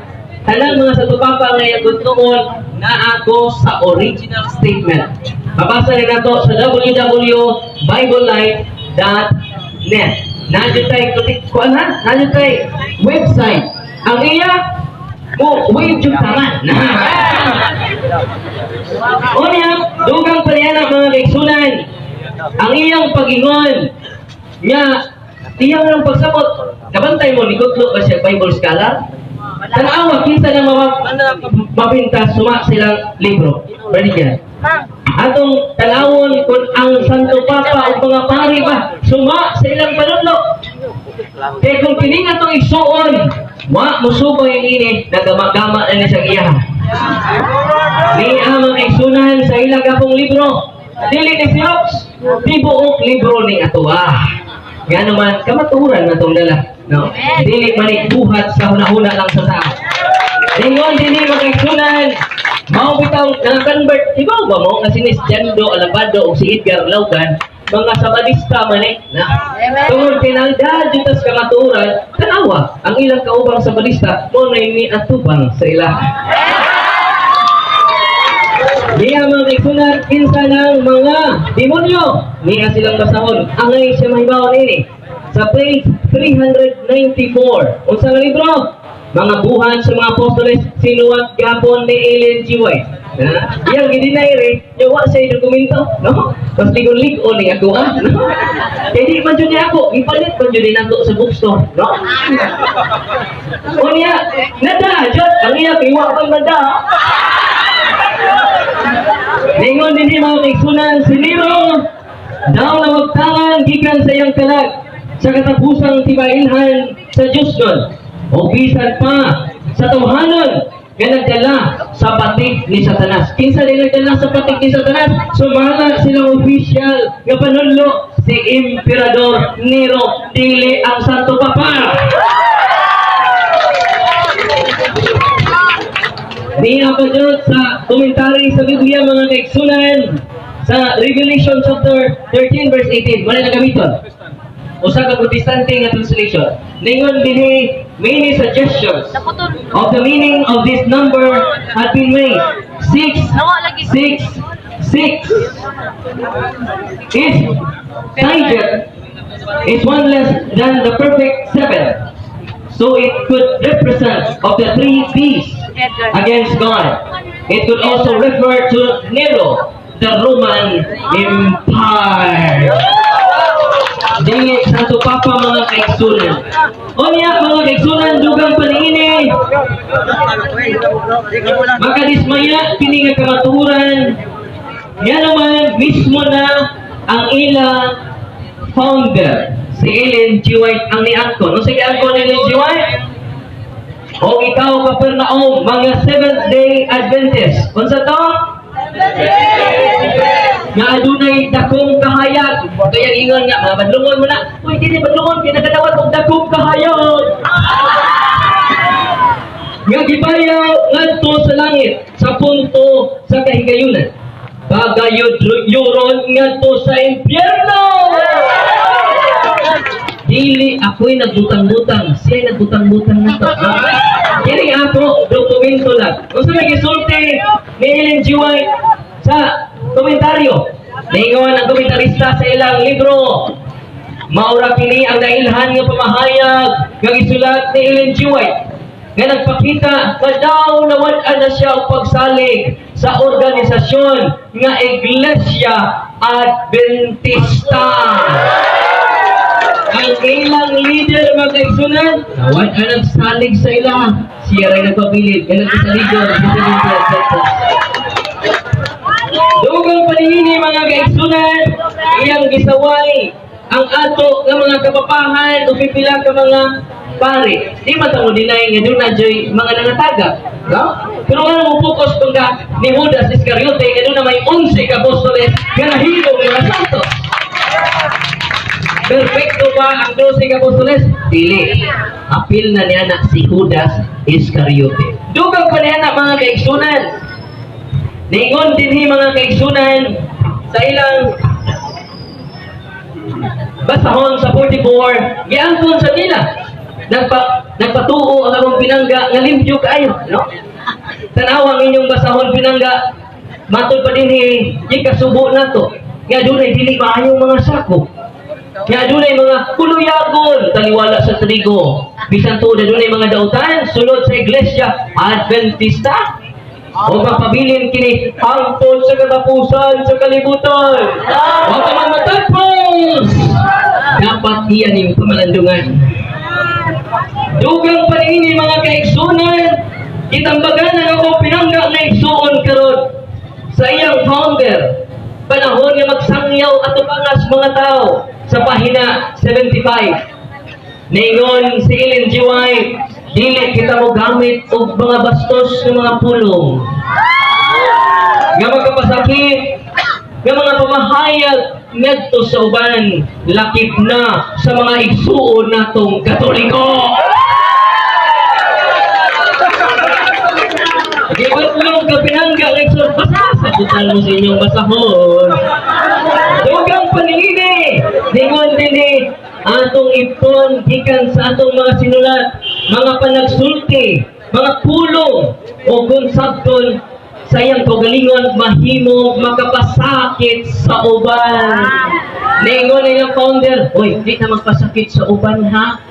Tanang mga Santo Papa nga putloon na ako sa original statement. Mabasa rin nato sa www.biblelight.net. Nandiyo tayo, kuan ha? Nandiyo tayo website. Ang iya, mo, wave yung taman. Unya, dugang pa niya na, mga kaigsunan, ang iyang pag-ingon, nga, iyang lang pagsabot, kabantay mo, nikutlo ba siya Bible scholar? Tanawa, kinsa na mabinta, suma silang libro. Ready ka? Atong tanawon kung ang Santo Papa o mga pari ba suma sa ilang panudlo. Kaya kung kini nga itong igsuon, wa musubay yung ini, nagama-gama na ni sa iya. Ni ang mga igsunan sa ilang gapong libro. Dili ni Xerox, tibuok libro ni atoa. Nga naman, kamaturan na itong dala. No? Dili man ni buhat sa hunahuna lang sa tao. Ingon dinhi, mga kaigsunan, mao bitaw nang-convert, ibaw ba mo nga si Jando Alabado o si Edgar Laugan, mga Sabadista man eh, na. Tungod kay nagdaan jud tas kamatuoran, tanawa, ang ilang kaubang Sabadista, mo na ni atubang sa ila. Niya, mga kaigsunan, kinsa ng mga demonyo, niya silang basahon. Angay siya mahibaw nini. Sa page 394. Unsa nga libro? Mga Buhat sa Mga Apostoles, sinuwat gapon ni Ellen G. White. Ha? Yang gidinay rin, yung wa sa dokumento, no? Mas ligon-ligon ni ako, ah, no? Kaya di man jud ni ako, ipalit man jud ni nato sa bookstore, no? Unya, nada, jud, ang iya, kay wa man manda. Ningon din mga kaigsunan, si Nero daw nawagtangan gikan sa iyang kalag sa katapusang tibailhan sa Diyos nun. O bisan pa sa tawhanon nga nagdala sa patik ni Satanas. Kinsa din nagdala sa patik ni Satanas? Sumala silang official nga panudlo, si Emperador Nero, dili ang Santo Papa. Niya pa dyan sa commentary sa Biblia, mga kaigsunan, sa Revelation chapter 13 verse 18. Wala na gamiton. Usa ka Protestante nga translation. Ningon dinhi, many suggestions of the meaning of this number had been made. 6 Nawa lagi. 6 6 is digit is one less than the perfect seven. So it could represent of the three beasts against God. It could also refer to Nero, the Roman Empire. Dili Santo Papa, mga kaigsunan. Unya, mga kaigsunan, dugang paniini. Makadismaya kini nga kamatuoran. Nga naman mismo na ang ilang founder, si Ellen G. White, ang niangkon. Ano si niangkon ni Ellen G. White? O ikaw, Capernaum, mga Seventh Day Adventist. Unsa to? Nga adunay dakong kahayag. Kaya ingon nga mga badlungon mo na. Uy, dili badlungon kay nakadawat og dakong kahayag. Nga gibayaw ngadto sa langit sa punto sa kahigayunan. Pagayod yuron ngadto sa impyerno. Dili ako'y nagbutang-butang, siya nagbutang-butang na to. Kini ako, dokumento lang. Kung sa may gisulti ni Ellen G. White sa komentaryo, ningon ang komentarista sa ilang libro, maura kini ang nailhan nga pamahayag nga gisulat ni Ellen G. White nga nagpakita nga daw nawad-an na siya og pagsalig sa organisasyon nga Iglesia Adventista. Ang ilang leader, mga kaigsunan, nawad ang nagsalig sa ila. Siya rin nagpabilid, ganun sa leader, presidente, etc. Dugang paningini, mga kaigsunan, iyang gisaway ang ato nga mga kapapahan o pipila ka mga pare. Di man ta mo deny nga duna joy mga nangatagak, no? Pero nga mo focus kung ka ni Judas Iscariote nga duna may 11 ka apostoles nga nahimong mga santos. Perfecto ba ang 12 ka apostoles? Dili. Apil na niya na si Judas Iscariote. Dugang pa niya na, mga kaigsunan. Ningon dinhi, mga kaigsunan, sa ilang basahon sa 44, giangkon sa nila. Nagpatuo ang akong pinangga nga limpyo kaayo, no? Tanawa ang inyong basahon, pinangga, matod pa dinhi gikasubo nato nga dunay dili maayong mga sako. Nga dunay mga kuluyagon taliwala sa trigo. Bisan tuod na dunay mga dautan sulod sa Iglesia Adventista. O mapabilin kini hangtod sa katapusan sa kalibutan. Wa pa man matapos. Dapat iyan yung pamalandungan. Dugang paningin, mga kaigsunan, gitambagan ang akong pinangga nga igsuon karon sa iyang founder. Panahon nga magsangyaw at tupangas mga tao sa pahina 75. Ningon si Ellen G. White, dili kita mo gamit og mga bastos ng mga pulong nga magkapasakit nga mga pamahayag ngadto sa uban, lakip na sa mga igsuon natong Katoliko. Gibatlong ka, pinangga nga igsuon, basta sagutan mo sa inyong basahon. Dugang paningini, ningon dinhi atong ipon gikan sa atong mga sinulat, mga panagsulti, mga pulong o konsabton sa iyang kaugalingon mahimo makapasakit sa uban. Ningon ilang founder, "Uy, di na magpasakit sa uban ha."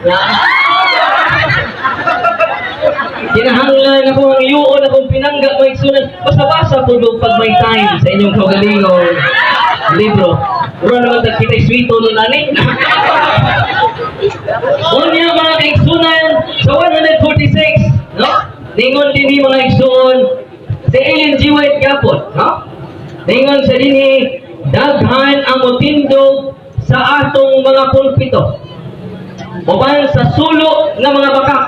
Kinahanglan ako ang yuon akong pinangga, mga igsunan. Basta-basa po do pag may time sa inyong kaugalingon libro. Mura naman tag kita swito nun ani. Unya, mga kaigsunan, sa 146, no? Ningon dinhi, mga igsuon, si Ellen G. White gapon, no? Ningon sa dinhi, daghan ang motindog sa atong mga pulpito uban sa sulo ng mga bakak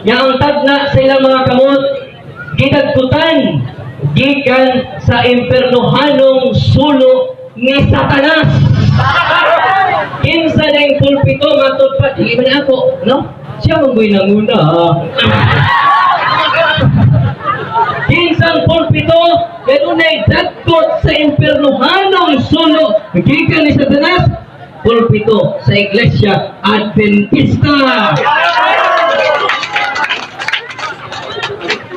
nga ang tagna sa ilang mga kamot gidagkutan gikan sa impernohanong sulo ni Satanas. Kinsa na yung pulpito, matod pa, dili man ako, no? Siya man go'y nanguna. Kinsang pulpito, kanunay dagkot sa impernohanong sulo gikan ni Satanas? Pulpito sa Iglesia Adventista.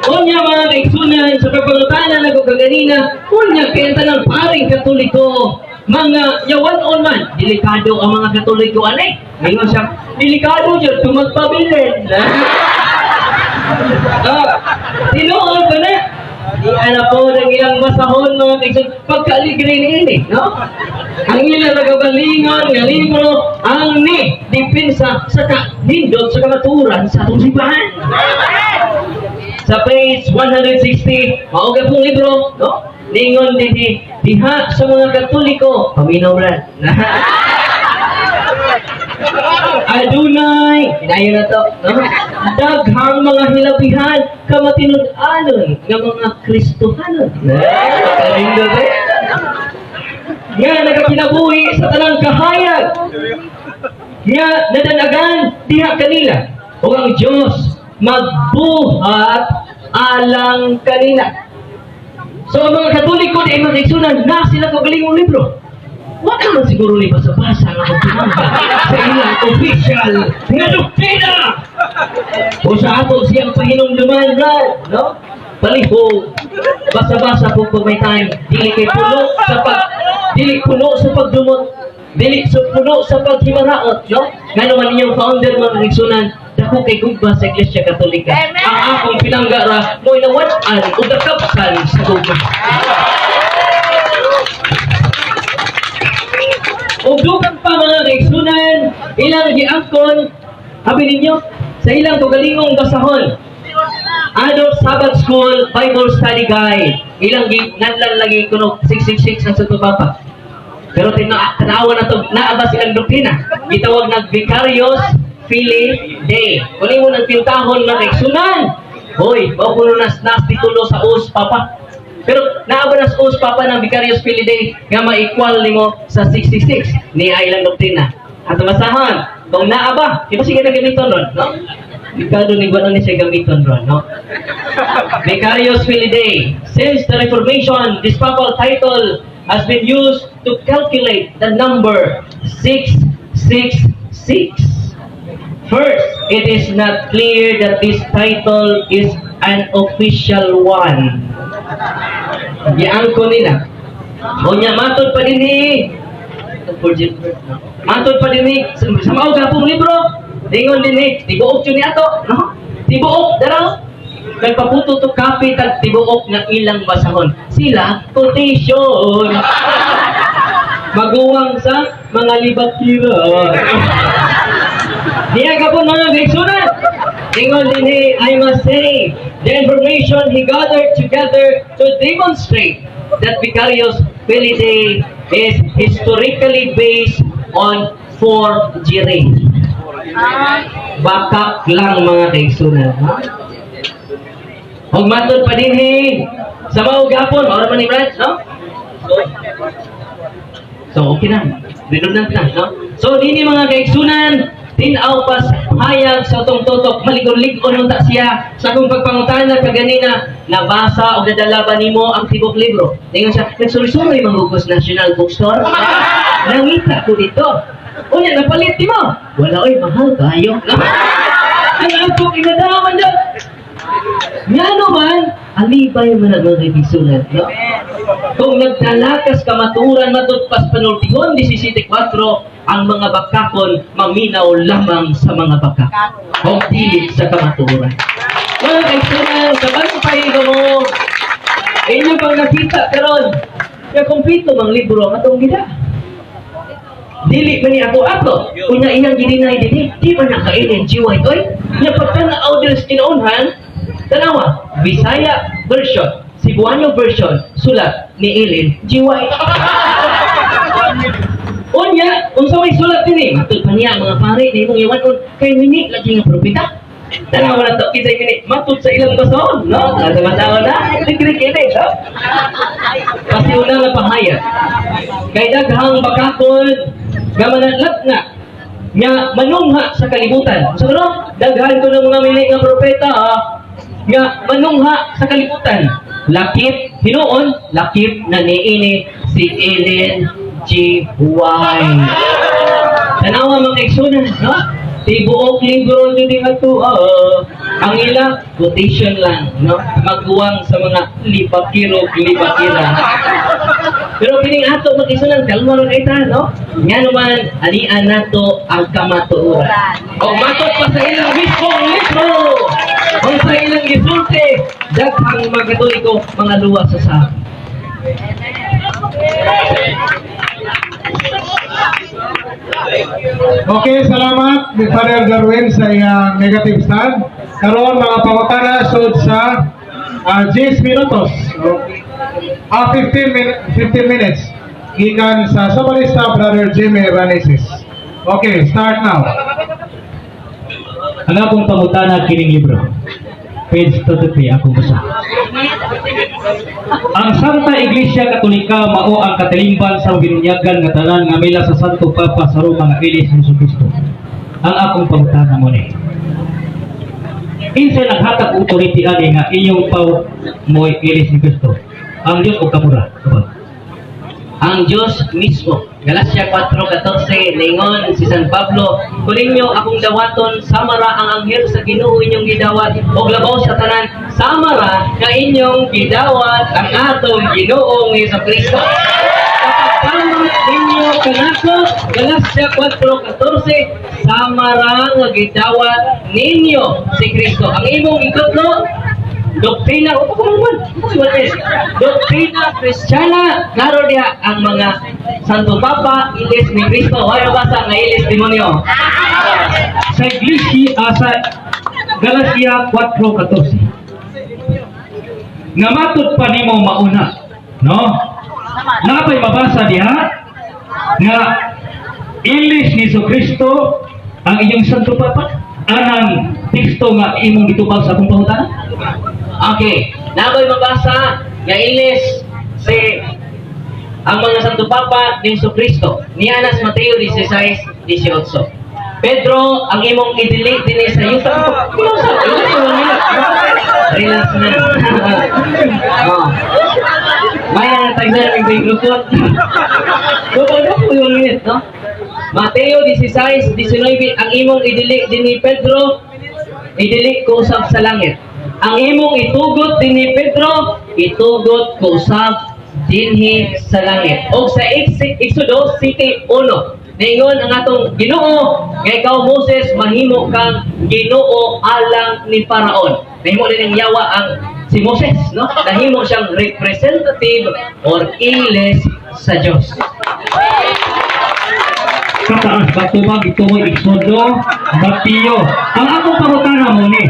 Unya, mga kaigsunan, sa pagpangutana na ko kaganina, unya kay ang tanang paring Katoliko, mga yawan-on man, delikado ang mga Katoliko anay. Ngayon siya, delikado yun, kung magpabilin. Ah, tinuod ba na? Di ana po ng ilang basahon, mga kaigsunan, pagkaaligre ni ini, no? Ang ilang nagagalingon nga libro ang ni dipinsa sa nindot sa kamaturan sa atong simbahan. Sa page 160, mao pong libro, no? Ningon dinhi, diha sa mga Katoliko, paminaw ra. Adunay, kinayo na to, no? Daghang mga hilabihan kamatinud-anon nga mga Kristohanon. Kalindot eh. Nga nagakinabuhi sa tanang kahayag nga nadanagan diha kanila ug ang Diyos magbuhat alang kanila. So ang mga Katoliko di mga kaigsunan na sila kagalingong libro. Wa naman siguro ni basa-basa nga magpinangga sa ilang official nga doktrina. O sa ato siyang pahinumduman, Brad, no? Palihog. Basa-basa po pag may time. Dili kay puno sa pag dili puno sa pagdumot. Dili sa puno sa paghimaraot, no? Ngano man inyong founder, mga kaigsunan, dako kay gugma sa Iglesia Katolika. Ang akong pinangga ra mo'y nawad-an ug nakapsan sa gugma. Ug dugang pa, mga kaigsunan, Ilang giangkon, abi ninyo, sa ilang kaugalingong basahon. Adult Sabbath School Bible Study Guide. Ilang nganlan lagi kuno 666 ang Santo Papa. Pero tanawa na to, naa ba silang doktrina? Gitawag nag Vicarius Filii Dei. Kung imo nang pintahon mga kaigsunan. Hoy, mao kuno nas nas titulo sa us Papa. Pero naa ba nas us Papa ng Vicarius Filii Dei nga ma-equal nimo sa 666 ni ay ilang doktrina? Ato basahon, kung naa ba, di ba sige na gamiton ron, no? Ricardo ni Guano ni siya gamiton ron, no? Vicarius Filii Dei. Since the Reformation, this papal title has been used to calculate the number 666. First, it is not clear that this title is an official one. Giangko nila. Unya, matod pa dinhi. Matod pa dinhi sa mao gapong libro. Ingon dinhi, tibuok yun ni ato, no? Tibuok daraw. Nagpaputo to copy tag tibuok nga ilang basahon. Sila quotation. Maguwang sa mga libakira. Niya ka po, mga kaigsunan. Ingon dinhi, I must say, the information he gathered together to demonstrate that Vicarius Filii Dei is historically based on forgery. Bakak lang, mga kaigsunan. Ha? Ug matod pa dinhi sa mao gapon, mao ra man ni Brad, no? So okay na. Redundant na, no? So dinhi, mga kaigsunan, tin-aw pas hayag sa atong tutok, maligon-ligon unta siya sa akong pagpangutana kaganina, nabasa o nadala ba nimo ang tibok libro? Ingon siya, nagsuri-suri mangugos National Bookstore. Nangita ko dito. Unya, napalit mo? Wala oy, mahal kayo. Ang akong inadaman dyan. Ngano man, alibay man ang mga kaigsunan, no? Kung nagtalakas kamaturan matud pas panultihon 17.4, ang mga bakakon maminaw lamang sa mga bakak. O dili sa kamatuoran. Mga kaigsunan, sa bantay mo, inyo pang nakita karon nga kumpleto mang libro ang atong gida. Dili man ni ako ato. Unya iyang gi-deny dinhi, di man na ka-Ellen G. White oy. Nya pagtan-aw diri sa kinaunhan, tanawa, Bisaya version, Cebuano version, sulat ni Ellen G. White. Unya, unsa may sulat dinhi? Matud pa niya mga pare na imong iwan kay mini lagi nga propeta. Tanawa na to kinsay mini matud sa ilang basahon, no? Tanawa na, ligri kini, no? Pasiuna nga pahayag. Kay daghang bakakon nga mananlat na nga manungha sa kalibutan. So no, daghan ko ng mga mili nga propeta ah, nga manungha sa kalibutan. Lakip hinuon, lakip na niini si Ellen G. White. Tanawa, mga kaigsunan, no? Tibuok libro nyo din ato, ah. Ang ilang quotation lang, no? Magguwang sa mga libakiro, libakira. Pero kining ato magisunan, kalma ron ita, no? Nga naman, alian nato ang kamatuoran. O matod pa sa ilang mismong libro! O sa ilang gisulti, daghang mga Katoliko, mga luwa sa sab. Okay, salamat ni Father Darwin sa iyang negative stand. Karon mga pangutana sud sa 10 minutos. Okay. 15 minutes. Gikan sa Somalista Brother Jimmy Raneses. Okay, start now. Ang akong pangutana kining libro. Page 23 akong basa. Ang Santa Iglesia Katolika mao ang katilimban sa binunyagan nga tanan nga mila sa Santo Papa sa Roma nga ili si Jesucristo. Ang akong pangutana mo ni. Kinsa naghatag og authority ani nga inyong pau mo'y ili si Kristo? Ang Dios o kamura? Kabal. Ang Diyos mismo. Galacia 4:14, ningon si San Pablo, "Kung ninyo akong dawaton, samara ang anghel sa Ginoo inyong gidawat, og labaw sa tanan, samara nga inyong gidawat ang atong Ginoong Kristo." Kapag ninyo kanako, Galacia 4:14, samara nga gidawat ninyo si Kristo. Ang imong ikutlo, doktrina, o kung man, wala eh. Doktrina Kristiyana, klaro diha ang mga Santo Papa ilis ni Kristo. Way mabasa nga ilis demonyo. Sa iglesia, sa Galacia 4:14. Nga matud pa nimo mauna, no? Napay mabasa diha nga ilis ni Kristo ang inyong Santo Papa anang teksto nga imong gitubag sa akong pangutana? Okay, naboy mabasa nga ilis si ang mga Santo Papa ni Kristo. Niya nas Mateo 16:18. Pedro, ang imong idili dinhi sa yuta. Relax na. Oh. Maya na tayo sa ng grupot. Ko yung minute, no? Mateo 16:19, ang imong idili dinhi, Pedro, idili ko usab sa langit. Ang imong itugot dinhi, Pedro, itugot ko usab dinhi sa langit. Og sa Exodo 7:1, niingon ang atong Ginoo nga ikaw, Moses, mahimo kang Ginoo alang ni Faraon. Nahimo din ang yawa ang si Moses, no? Nahimo siyang representative or ilis sa Dios. Kataas ba tubag ito mo Exodo, Mateo. Ang akong pangutana mo ni,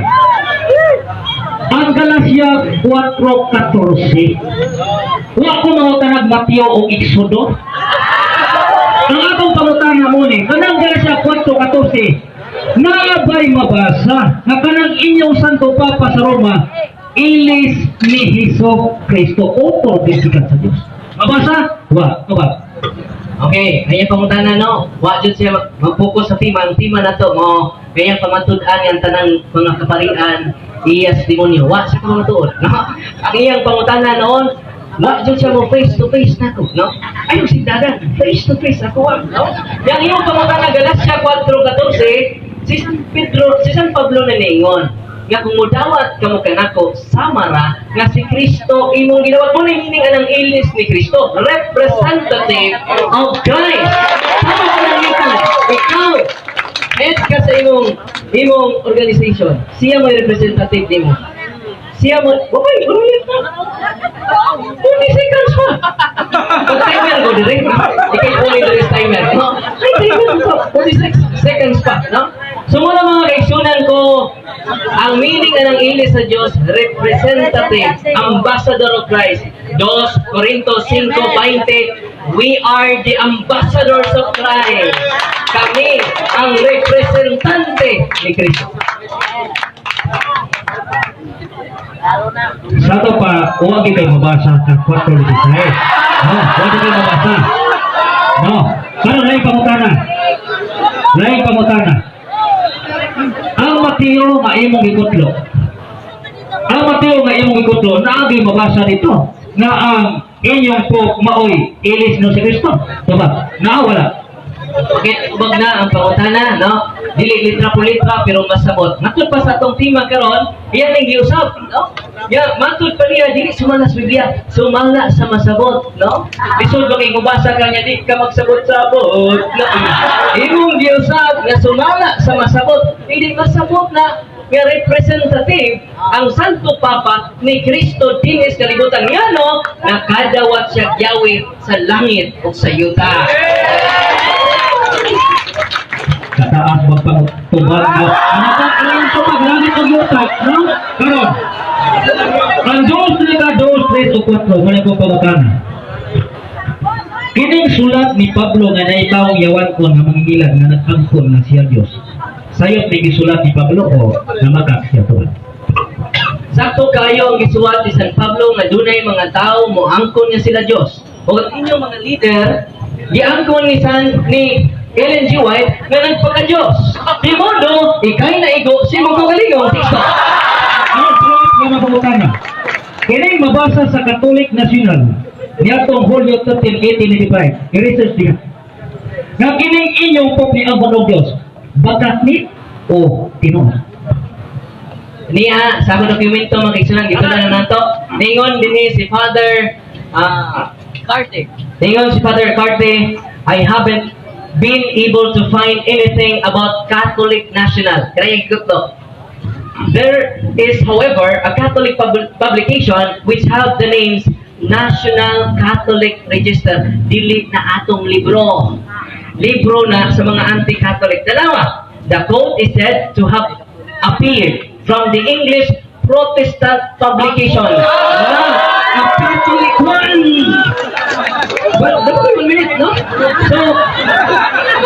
ang Galacia 4:14. Wa ko mangutanag Mateo o Exodo. Ang akong pangutana mo ni, kanang Galacia 4:14, naabay mabasa na kanang inyong Santo Papa sa Roma, ilis ni Hesus Kristo, author gikan sa Dios. Mabasa? Wa, wa. Okay, ayan pangutana, no. Wa jud siya mag-focus sa tema, ang tema nato mo kaya pamatud-an ang tanang mga kaparian iyas demonyo. Wa siya pamatuod, no? Ang iyang pangutana noon, wa jud siya mo face to face nako, no? Ayo sigdagan, face to face ako wa, no? Yang iyong pangutana, Galacia 4:14, si San Pedro, si San Pablo na niingon nga kung mudawat kamo kanako, samara nga si Kristo imong gidawat mo na meaning anang ilis ni Kristo, representative of Christ. Sama ko lang ikaw, head ka sa imong organization, siya mo representative nimo, siya mo. Okay, ulit pa, 40 seconds pa. Pag timer ko dire, ikay only dire timer, no? Ay, timer ko 46 seconds pa, no? So muna, mga kaigsunan ko, ang meaning na ng ilis sa Diyos, representative, ambassador of Christ. 2 Corinto 5:20, we are the ambassadors of Christ. Kami ang representante ni Kristo. Sa ato pa, huwag kayo mabasa sa 4:16. No, huwag kayo mabasa. No. Pero laing pangutana. Laing pangutana. Ang Mateo nga imong gikutlo. Ang Mateo nga imong gikutlo, naagi mabasa dito nga ang inyong Pope maoy ilis no si Kristo. Diba? Naa wala? Okay, ubag na ang pangutana, no? Dili litra po litra, pero masabot. Matud pa sa atong tema karon, iyan ang giusap, no? Ya, matud pa niya dili sumala sa Biblia, sumala sa masabot, no? Lisod ba kay mubasa ka niya, di ka magsabot-sabot, no? Imong giusap nga sumala sa masabot, hindi masabot na nga representative ang Santo Papa ni Kristo dinis kalibutan, ngano nakadawat siya Yahweh sa langit ug sa yuta. Kataas magpatubag no? Ano ka ang tubag langit ug yuta, no? Karon. Ang dos lika dos, tres o kwatro, wala ko pangutana. Kining sulat ni Pablo nga naitawong yawan ko nga mangingilan nga nag-angkon nga siya Diyos. Sayop ni gisulat ni Pablo o namakak siya to? Sakto kayo ang gisuwat ni San Pablo nga dunay mga tao mo angkon nga sila Dios. O ang inyong mga leader giangkon ni San ni Ellen G. White nga nagpaka-Diyos. Di modo, ikay naigo si mong kaugalingong teksto. Ang sulat nga mapangutana. Kining mabasa sa Catholic National niadtong Hulyo 13, 1895. I-research niya. Nga kining inyong Pope ni ang og Diyos. Bakat ni o tinuod? Niya, sa akong dokumento, mga kaigsunan, gitunan na nato. Ningon dinhi si Father Carte. Ningon si Father Carte, "I haven't been able to find anything about Catholic National." Kaya yung. "There is, however, a Catholic publication which have the names National Catholic Register. Dili na atong libro. Libro na sa mga anti-Catholic. Dalawa, the quote is said to have appeared from the English Protestant publication, not a Catholic one. Well, dapat 1 minute, no? So,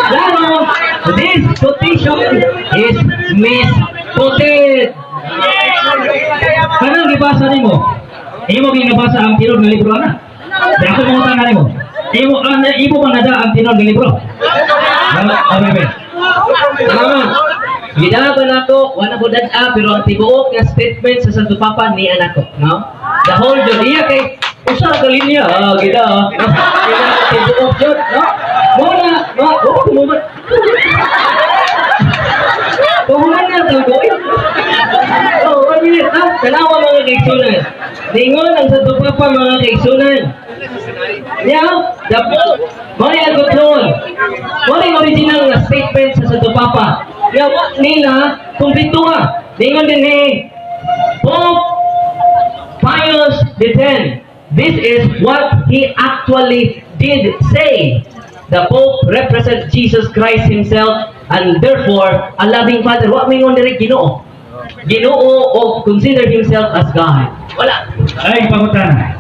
laro, this quotation is misquoted. Kanang gibasa nimo? Imo ginabasa ang tinuod nga libro ana? Di ako mangutana nimo. Imo ang imo man nada ang tinuod nga libro? Ah, bebe. Salamat. Ginaban nako, wala ko dad-a, pero ang tibuok nga statement sa Santo Papa ni anak ko, no? The whole jud iya kay usa ka linya, ah, gida, ah. No? Iya tibuok jud, no? Mo na, no, oh, mo Puhunan na ito, go. Oh, 1 minute, ha? Tanawa, mga kaigsunan. Ningon ang Santo Papa, mga kaigsunan. Now, the Pope, mo ni ang control. Mo ni original nga statement sa Santo Papa. Nga wa nila kumpleto nga. Ningon din ni Pope Pius X. This is what he actually did say. The Pope represents Jesus Christ himself and therefore a loving Father. Wa mingon diri Ginoo. Ginoo o consider himself as God. Wala. Ay, pangutana.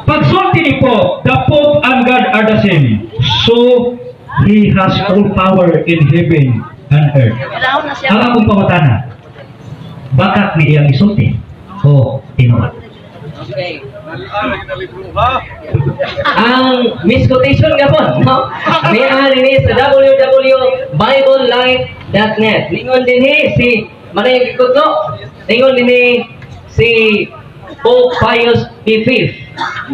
Pagsulti ni Pope, "The Pope and God are the same. So, he has all power in heaven and earth." Kailangan na siya. Ang akong pangutana, bakak ni iyang isulti o tinuod? Okay. Ang misquotation gapon, no? Niya ni sa www.biblelight.net. Ningon din ni si Maria Gikutlo. Ningon din ni si Pope Pius V.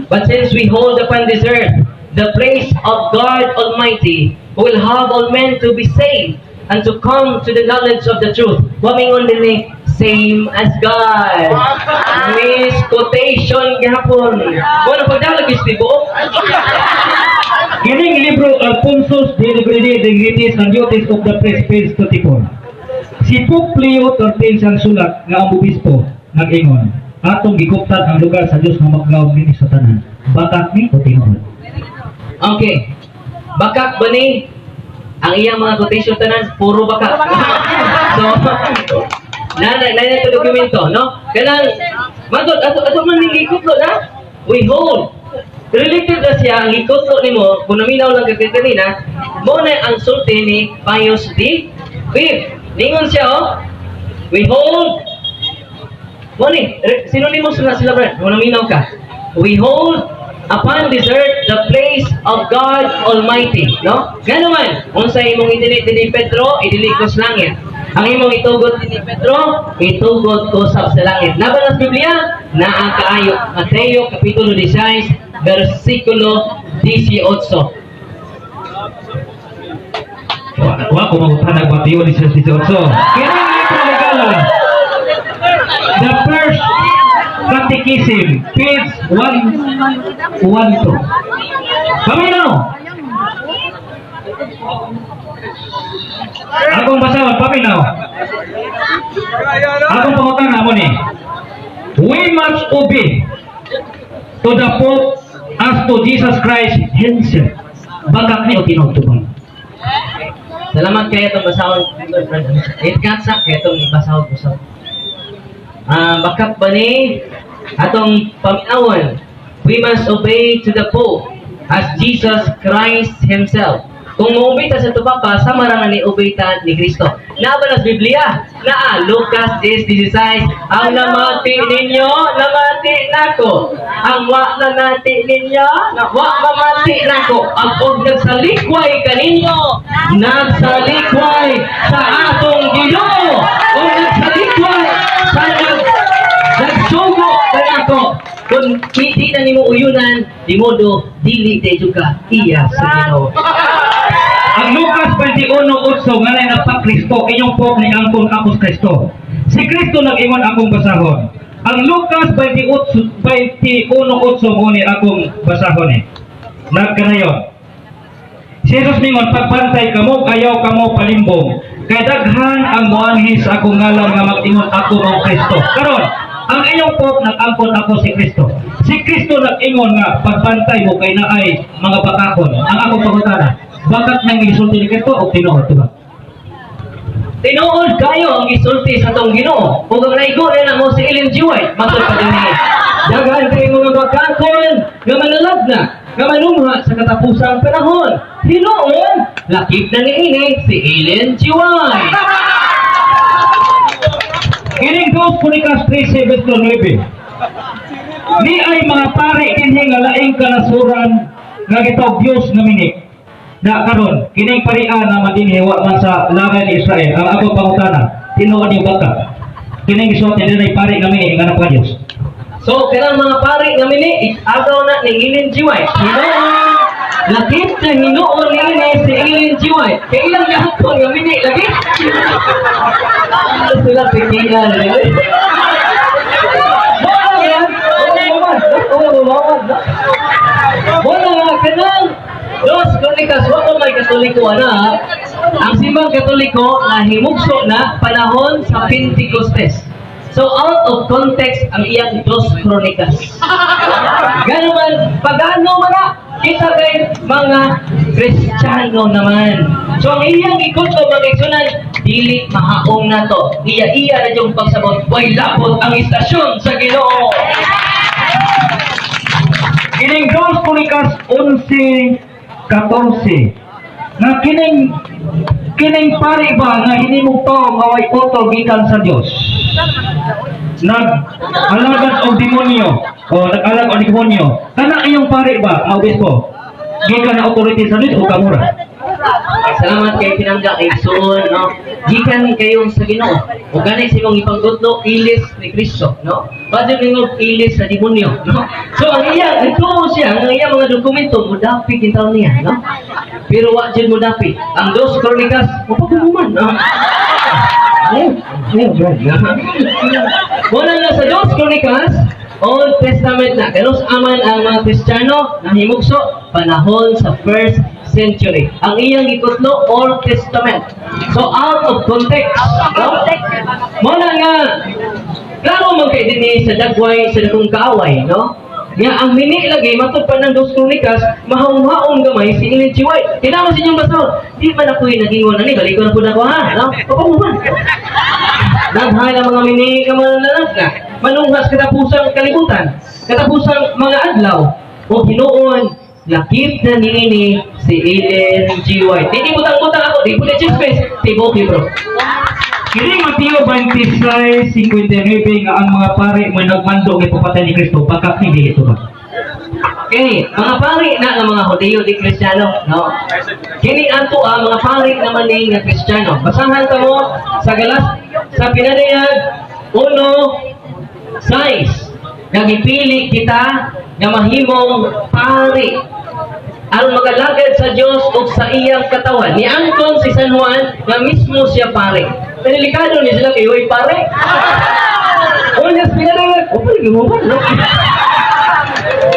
"But since we hold upon this earth the place of God Almighty, who will have all men to be saved and to come to the knowledge of the truth." Wa mingon din ni same as God. Misquotation gihapon. Wala pagdalag is tibuok. Kining libro Alphonsus de Libredi de Dignities and Duties of the Priest, page 24. Si Pope Leo XIII ang sulat nga ang obispo nag-ingon, "Atong gikuptan ang lugar sa Dios nga maglawom dinhi sa tanan." Bakak ni o tinuod? Okay. Bakak ba ni? Ang iyang mga quotation tanan, puro bakak. So, na na ito dokumento, no? Kanang, magod, ato, ato man ning gikutlo na, we hold. Related na siya, ang gikutlo nimo, kung naminaw lang ka kanina, mo na ang sulti ni Pius the Fifth. Ningon siya, oh, we hold. Mo ni, synonymous na sila, Brad, kung naminaw ka. We hold upon this earth the place of God Almighty, no? Ngano man, unsa imong idili ni Pedro, idili ko sa langit. Ang imong itugot ni Pedro, itugot ko sa langit. Naa ba sa Biblia? Naa kaayo. Mateo kapitulo 16, versikulo 18. Wa ko mangutana Mateo 16:18. Kining libro legalan, The First Catechism, page 112. Paminaw! Akong basahon, paminaw. Akong pangutana mo ni. We must obey to the Pope as to Jesus Christ himself. Bakak ni o tinuod? Salamat kayo itong basahon. It katsa kayo itong basahon usap. Ah, bakak ba ni atong paminawon? We must obey to the Pope as Jesus Christ himself. Kung mo-obey ta sa Papa, sama ra nga ni obey ta ni Kristo. Naa ba sa Biblia? Naa, Lucas 10:16, "Ang namati ninyo, namati nako. Ang wa nanati ninyo, na wa mamati nako. Ang og nagsalikway kaninyo, nagsalikway sa atong Ginoo. O nagsalikway sa nagsugo kanako." Kung hindi na nimo uyunan, di modo dili dayon ka iya sa Ginoo. Ang Lucas 21:8 nga na pa Kristo, inyong Pope ni angkon apos Kristo. Si Kristo nag-ingon, akong basahon. Ang Lucas 28 21:8 mo ni akong basahon eh. Nagkanayon. Si Jesus mingon, "Pagbantay kamo, ayaw kamo palimbong. Kay daghan ang moanhi sa akong ngalan nga mag-ingon, 'Ako mao Kristo.'" Karon, Ang iyong Pope nag-angkon, "Ako si Kristo." Si Kristo nag-ingon nga pagbantay mo kay naay mga bakakon. Ang akong pangutana, bakak nang gisulti ni Kristo o tinuod, diba? Tinuod kayo ang gisulti sa atong Ginoo. Ug ang naigo na namo si Ellen G. White, matod pa dinhi. Daghan kay mga bakakon nga manalagna, nga manumha sa katapusang panahon. Hinuon, lakip na niini si Ellen G. White. Kining 2 Kronikas 13 verso 9. Ni ay mga pare dinhi nga laing kanasuran nga gitawag Dios nga mini. Na karon kining parian na madinhi wa man sa langay ni Israel. Ang ako pangutana, tinuod yung baka? Kining gisuot dinhi pare nga mini nga napa Dios. So, kanang mga pare nga mini, agaw na ni Ellen G. White. Hinuon, lakip na hinuon niini si Ellen G. White. Kay ilang gahapon nga mini, lagi. Ano sila pikian? Wala yan. Wala, wala. Wala nga, kanang Dos Kronikas, wa ko may Katoliko ana. Ang Simbang Katoliko na himugso na panahon sa Pentecostes. So out of context ang iyang Dos Kronikas. Gano man, pagano man na, kita kay mga Kristiyano naman. So ang iyang ikot o mga igsunan, dili mahaong nato. Iya-iya na yung pagsabot, way lapot ang istasyon sa Ginoo. Kining 2 Kronikas 11:14 nga kining kining pari ba nga hinimong tao nga way utol gikan sa Dios, nag alagad og demonyo o nag-alag og demonyo, kana iyong pari ba nga obispo gikan na authority sa Dios o kamura? Salamat kay pinangga kay Igsoon, no? Gikan kayo sa Ginoo. O gani sa imong ipangtudlo ilis ni Kristo, no? Badyo ningog ilis sa demonyo, no? So ang iya, nagtuo siya ang iya mga dokumento mudapi kintaw niya, no? Pero wa jud mudapi. Ang Dos Kronikas, mapagumuman, no? Muna nga sa Dos Kronikas, Old Testament na. Kanus aman ang mga Kristiyano nahimugso panahon sa first century. Ang iyang gikutlo, Old Testament. So out of context. No? Muna nga, klaro man kay dinhi sa dagway sa dakong kaaway, no? Nga ang mini lagi matud pa ng Dos Kronikas, mahaong-haong gamay si Ellen G. White. Kinama sa inyong basahon. Di man ako yung nagingon ani, balikon na po na ako ha, no? Papamuhan. Daghan ang mga mini nga mga na manunghas katapusang kalibutan, katapusang mga adlaw, o hinuon, lakip na niini si Ellen G. White. Di butang-butang ako, di po na chismis, tibok bro. Kining Mateo 26:59 nga ang mga pare mo nagmando nga ipapatay ni Kristo, bakak ni dili to ba? Okay, mga pari na nga mga Hudiyo di Kristiyano, no? Kini ato ang mga pari naman ni nga Kristiyano. Basahan ka mo sa Galas sa Pinadayag 1:6. Nga gipili kita nga mahimong pari aron magalagad sa Dios ug sa iyang katawan. Ni angkon si San Juan nga mismo siya pare. Delikado ni sila kay way pare. Unya Pinadayag, o pare gimuban, no?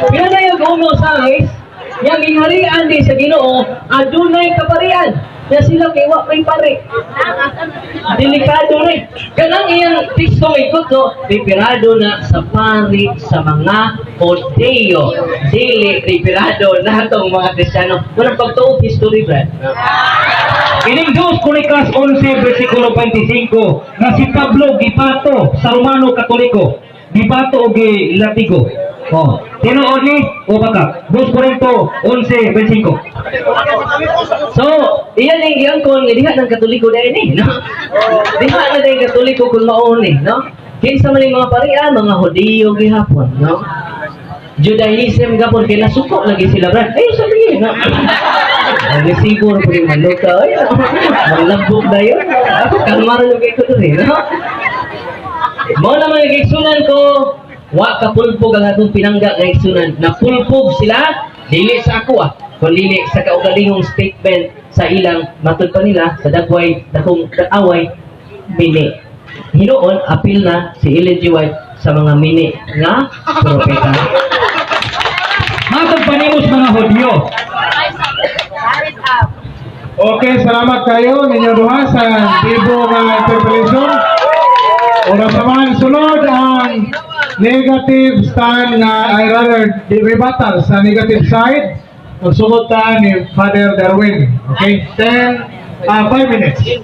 Pinadayag 1:6, yang gingharian di sa Ginoo, adunay kaparian. Ya sila kay wa may pare. Delikado rin. Kanang iyang teksto may kutlo, referado na sa pari sa mga Hodeo. Dili referado na atong mga Kristiyano. Walang pagtuo history, Brad. Kining 2 Kronikas 11 versikulo 25 nga si Pablo gipato sa Romano Katoliko, gipato og gilatigo. Oh, tinuod ni o baka? 2 Corinto 11:25. So, iyan ang giangkon nga diha ng Katoliko dahil ni, no? Diha na dahil Katoliko kung mao ni, no? Kinsa man yung mga parian, mga Hudiyo gihapon, no? Judaism gapon kay nasuko lagi sila, Brad. Ay, sabi no? Ang siguro po yung maluka, ay, malabog na yun. Ako, kalmaro yung kay ko dun eh, no? Mao naman yung igsunan ko, wa ka pulpog ang atong pinangga nga igsunan. Napulpog sila, dili sa ako ah, kun dili sa kaugalingong statement sa ilang matud pa nila sa dagway dakong kaaway mini. Hinuon apil na si Ellen G. White sa mga mini nga propeta. Matod pa nimo sa mga Hudyo. Okay, salamat kayo ninyo duha sa bibo nga interpellation. Oras naman sunod ang Negative stand nga, ay rather, the rebuttal sa negative side. Magsugod ta ni Father Darwin. Okay? 10, 5 minutes. 5.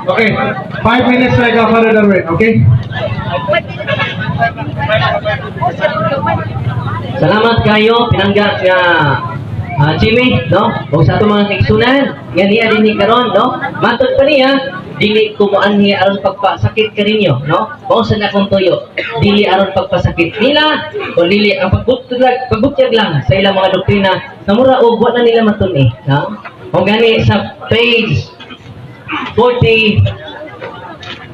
Okay. 5 minutes like Father Darwin. Okay? Salamat kayo pinangga nga Jimmy, no? O sa atong mga kaigsunan, nga niya dinhi karon, no? Matod pa niya, dili ko moanhi aron pagpasakit kaninyo, no? Mao sa akong tuyo, dili aron pagpasakit nila, o dili ang pagbutyag, pagbutyag lang sa ilang mga doktrina na mura og wa na nila matun-i, no? O gani sa page 40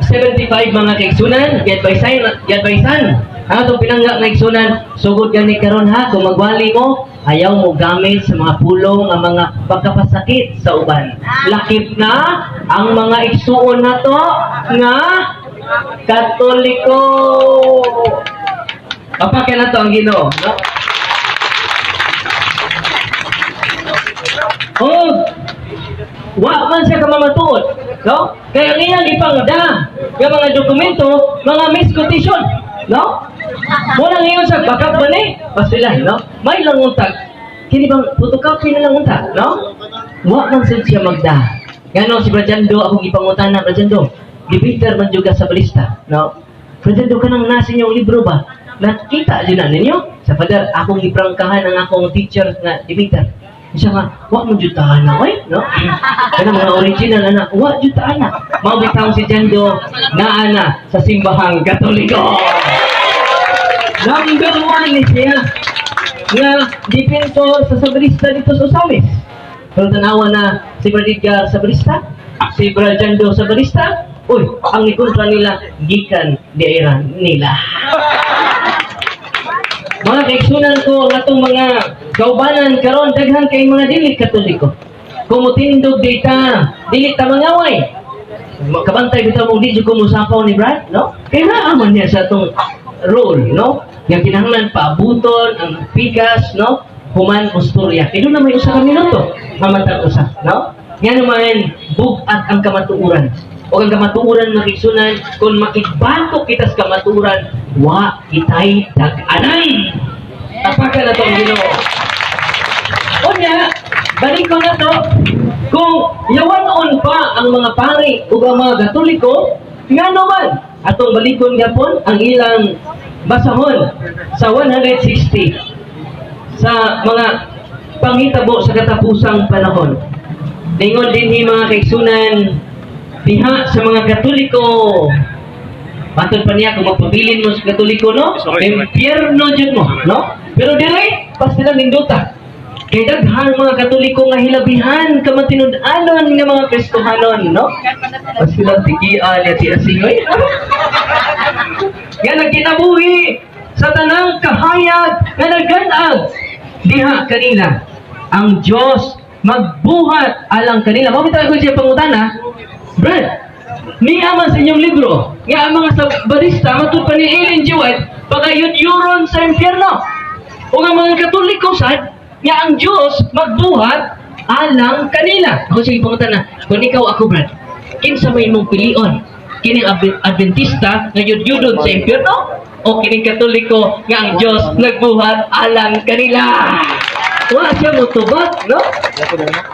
75, mga kaigsunan, giadvisan, giadvisan. Ang atong pinangga nga igsunan, sugod gani karon ha, kung magwali mo, ayaw mo gamit sa mga pulong ang mga pagkapasakit sa uban. Lakip na ang mga igsuon nato nga Katoliko. Papakan nato ang Ginoo, no? Oh, wa man siya kamamatuod, no? Kaya ang iyang ipangda nga mga dokumento, mga misquotation, no? Muna ngayon sa backup ba ni? Pasila, no? May lang untag. Kini bang photocopy na lang untag, no? Wa man sad siya magda. Ngano si Brajando akong gipangutana, Brajando, debater man jud ka sa balista, no? Brajando, kanang nasa inyong libro ba? Nakita jud na ninyo? Sa Father, akong giprangkahan ang akong teacher nga debater. Siya nga, wa mo jud ta na, oy, no? Kana mga original ana, wa jud ta ana. Mao bitaw si Jando naa na sa simbahang Katoliko. Number one ni siya nga dipinto sa sabrista dito sa Osamis. Pero tanawa na si Brad Edgar sa barista, si Brad Jando sa barista, uy, ang ikontra nila gikan di Iran nila. Mga kaigsunan ko, ang atong mga kaubanan karon daghan kay mga dili Katoliko. Kung mutindog dita, dili ta mangaway. Kabantay bitaw mong di jud ko mosapaw ni Brad, no? Kay naa man niya sa atong role, no? Nga kinahanglan paabuton ang pikas, no? Human ustorya. Kay doon na may usa ka minuto, mamatag usa, no? Nga naman bug-at ang kamatuoran. O ang kamatuoran, mga kaigsunan, kung makigbato kita sa kamatuoran, wa kitay dag-anan. Tapakan na to ang Ginoo. Unya, balik ko na to, kung yawanon pa ang mga pari ug ang mga Katoliko, nga naman, atong balikon gapon ang ilang basahon sa 160 sa mga panghitabo sa katapusang panahon. Ningon dinhi, mga kaigsunan, diha sa mga Katoliko. Matod pa niya kung magpabilin mo sa Katoliko, no? Impyerno jud mo, no? Pero dire, basta nindota. Kay daghan mga Katoliko nga hilabihan kamatinud-anon nga mga Kristohanon, no? Pas sila tigian ya ti asingoy. Nga nagkinabuhi sa tanang kahayag nga nagganag diha kanila. Ang Diyos magbuhat alang kanila. Mao bitaw ko siya pangutana. Brad, niya man sa inyong libro, nga ang mga sabarista, matud pa ni Ellen G. White, pagayud-yuron sa impyerno. O ang mga Katoliko sad, nga ang Diyos magbuhat alang kanila. Ako sige pangutana, kung ikaw ako, Brad, kinsa may imong pilion? Kining Adventista nga yudyudon sa impyerno? O kining Katoliko nga ang Diyos nagbuhat alang kanila? Wa siya mutubag, no?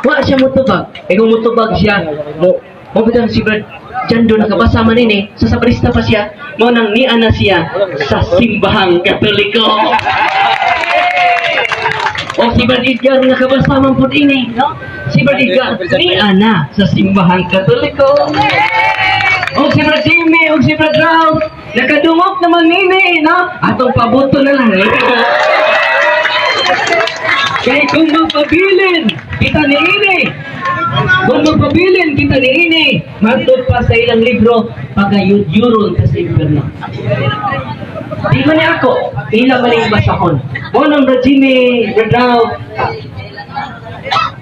Wa siya mutubag. Eh kung mutubag siya, mo mo bitang si Brad Jando nakabasa man ini, sa sabrista pa siya, mo nang niana na siya sa simbahang Katoliko. O si Brad Edgar nakabasa man pud ini, no? Si Brad Edgar niana sa simbahang Katoliko. O si Brad Jimmy, o si Brad Ralph, nakadungog naman nini, no? Atong pabuto na lang. Kay kung magpabilin kita ni ini, kung magpabilin kita ni ini, matod pa sa ilang libro, pagayud-yuron ka sa impyerno. Di man ni ako, ila man yung basahon. Mo nang Brad Jimmy, Brad Ralph,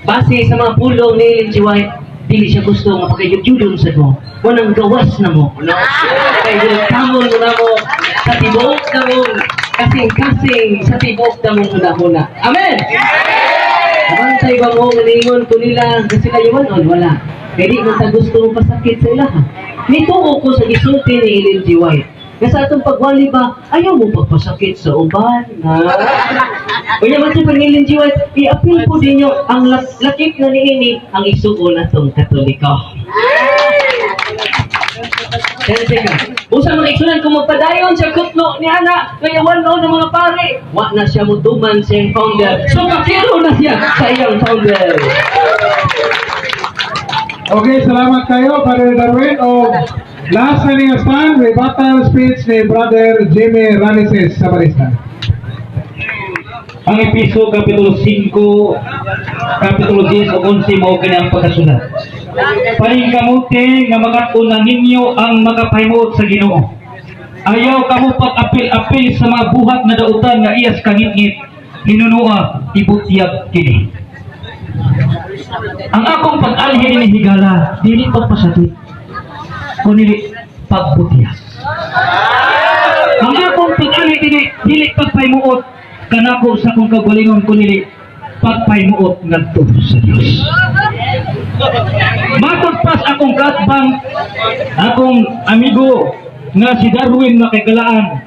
base sa mga pulong ni Ellen G. White, dili siya gusto nga pagayud-yuron sa mo. Mo nang gawas na mo, no? Kay welcome mo na mo sa tibuok na mo, kasing-kasing sa tibuok na mong huna-huna. Amen! Abantay ba mo, maningon ko nila na sila yawanon? Wala. Kaya di man ta gusto mo pasakit sa ilaha. Nituo ko sa gisulti ni Ellen G. White. Nga sa atong pagwali ba, ayaw mo pagpasakit sa uban, ha? Unya man sa ni Ellen G. White, i-appeal po ninyo ang lakip na niini ang isuon atong Katoliko. Teka, teka. Usa mga igsunan kung magpadayon siya kutlo ni ana, ngayawan no ng mga pare, wa na siya mutuman sa iyang founder. So pakiro na siya sa iyang founder. Okay, salamat kayo, Brother Darwin. O last na niya stand, rebuttal speech ni Brother Jimmy Ranises sa Barista. Ang Episo Kapitulo 5, Kapitulo 10 ug 11 mao kini ang pagkasulat. Paningkamuti nga makat-unan ninyo ang makapahimuot sa Ginoo. Ayaw kamo pag-apil-apil sa mga buhat nga dautan nga iyas kangitngit. Hinunua ibutyag kini. Ang akong pag-alhi ni higala dili pagpasakit, kundi pagbutyag. Ang akong pag-alhi dili dili pagpahimuot kanako sa akong kaugalingon, kundi pagpahimuot ngadto sa Dios. Matod pas akong katbang, akong amigo nga si Darwin makikalaan.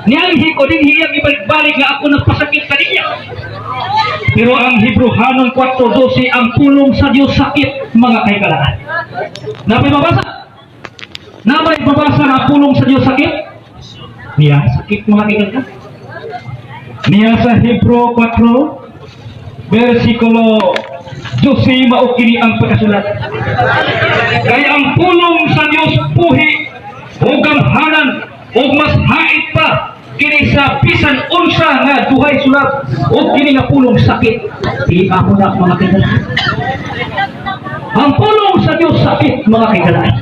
Nialhi ko din hiyang ibalik-balik nga ako nagpasakit kaniya. Pero ang Hebreohanon 4:12, ang pulong sa Dios sakit, mga kaikalaan. Napay mabasa? Napay mabasa nga pulong sa Dios sakit? Niya, sakit, mga kaikalaan. Niya sa Hebrew 4, versikulo 12 mao kini ang pagkasulat. Kay ang pulong sa Dios buhi ug gamhanan ug mas hait pa kini sa bisan unsa nga duhay sulab, ug kini nga pulong sakit. Di ako na, mga kaigalaan. Ang pulong sa Dios sakit, mga kaigalaan.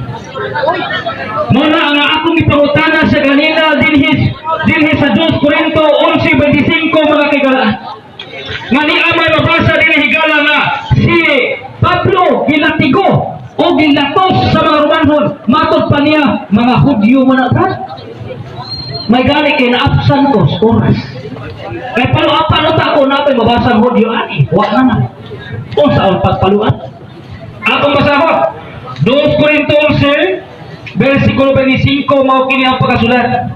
Muna ang akong ipangutana sa ganina dinhi dinhi sa 2 Corinto 11:25, mga kaigalaan. Nga ni amay mabasa dinhi, higala, nga si Pablo gilatigo o gilatos sa mga Romanhon. Matod pa niya, mga Hudyo man na, Brad. May gani kay naapsan ko sa oras. Kay paluapan uta ko napay mabasa ang Hudyo ani. Wa na na. O sa pagpaluan. Akong basahon. 2 Corinto 11 versikulo 25 mao kini ang pagkasulat.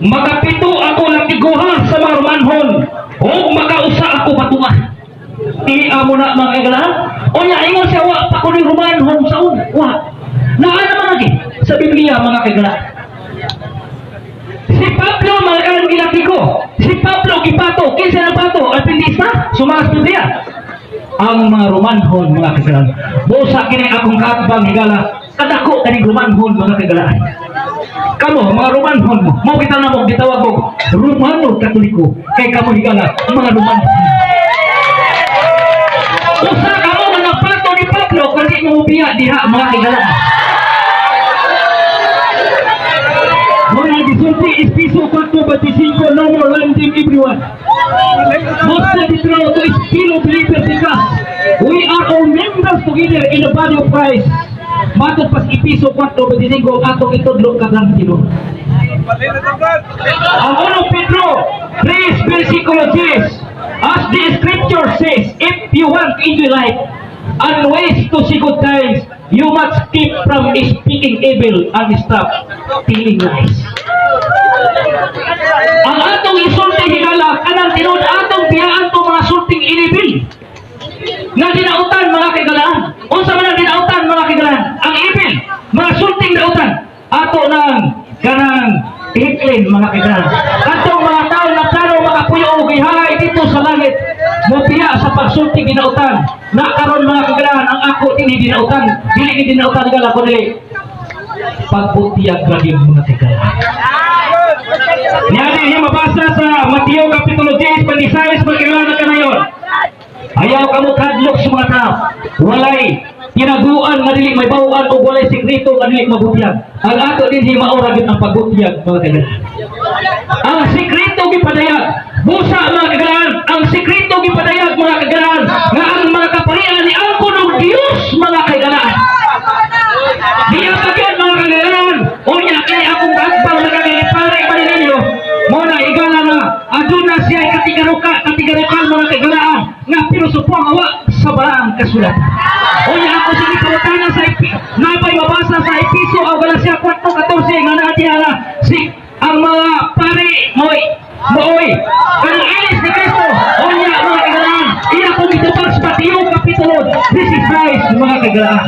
Makapito ako latiguha sa mga Romanhon o makausa ako batua. Ti amo na, mga kaigalaan. Unya ingon siya, wa pa ko ni Romanhon sa una. Wa. Naa naman lagi sa Biblia, mga kaigalaan. Si Pablo, mga kaigalaan, gilatigo. Si Pablo gibato. Kinsa na bato? Adventista? Sumaas Biblia. Ang mga Romanhon, mga kaigalaan. Busa kini akong kaatbang, higala. Kadako kaning Romanhon, mga kaigalaan. Kamo, mga Romanhon mo. Mo kita na mo gitawag og Romano Katoliko. Kay kamo, higala, mga Romanhon. Usa kamo nga napato ni Pablo kundi mo biya diha, mga kaigalaan. Muna gisulti Episo 4:25, no more blinding everyone. Most of the to is fellow believers in Christ. We are all members together in the body of Christ. Matod pas Episo 4:25 atong itudlo kagang tinuod. Ang 1 Pedro 3 versikulo 10. As the scripture says, if you want to enjoy life and ways to see good times, you must keep from speaking evil and stop telling lies. Ang atong isulti, higala, kanang tinuod atong biyaan to mga sulting inibil nga dinautan, mga kaigalaan. Unsa man ang dinautan, mga kaigalaan? Ang evil, mga sulting dautan. Ato nang kanang iklin, mga kaigalaan. Katong mga tao na plano makapuyo og gihalay dito sa langit, mobiya sa pagsulti dinautan. Na karon, mga kaigalaan, ang ako dinhi dinautan, dili ni dinautan gala kundi pagbutiyag lagi, mga kaigalaan. Niya mabasa sa Mateo Kapitulo 10, 26, magkailangan ka na yun. Ayaw ka mo kadlok sa mga tao. Walay tinaguan nga dili may bawaan o walay sikreto nga dili mabutyag. Ang ato din mao ra gyud ang pagbutiyag, mga kaibigan. Ang sikreto gipadayag. Busa, mga kaibigan, ang sikreto gipadayag, mga kaibigan, nga ang mga kaparian ni angkon og Dios, mga kaibigan. Diya pa gyud, mga kaibigan. Unya kay akong kaatbang nakagipare pa ninyo. Mo na igala na aduna siya katigaruka katigarukan, mga kaibigan, nga pilosopo ang awa sa balaang kasulatan. Unya ako sige pangutana sa napay mabasa. mabasa sa Episo o Galacia 4:14 nga naa diha nga si ang mga pari moy mooy kanang alis ni Kristo. Unya, mga kagalaan, iya kong itubag sa Mateo Kapitulo 16, mga kagalaan.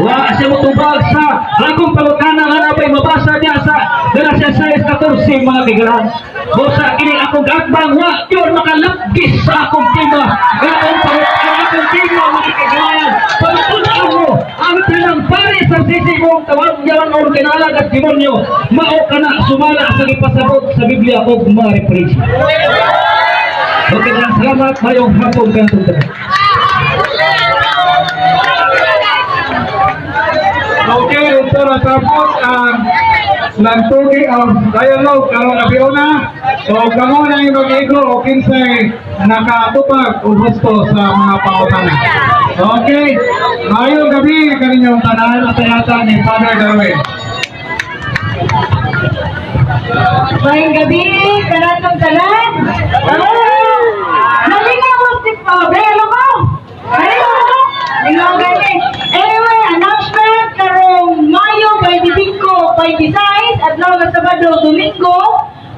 Wa siya motubag sa akong pangutana nga naa bay mabasa diha sa Galacia 6:14, mga kagalaan. Busa kini akong atbang wa yun makalapgis sa akong tema. Ang akong tema, mga kagalaan, pamatunan mo ang tanang pari sa sisi mong tawag yaman o kinalag at demonyo, mao kana sumala sa gipasabot sa Biblia og mga referensya. Okay na, salamat, mayong hapon kanatong tanan. Okay, ito natapos ang lantugi of dialogue karong gabi una. So kamo na yung mag-igo o kinsay nakatupag o gusto sa mga pangutana. Okay, ngayong gabi kaninyong tanan at yata ni Father Darwin. Maayong gabi, kanatong tanan. Ah, nalingaw mo si Belo ko. Nalingaw ko. Lingaw gani. Anyway, announcement karong Mayo 25, 26, adlaw nga Sabado, Domingo,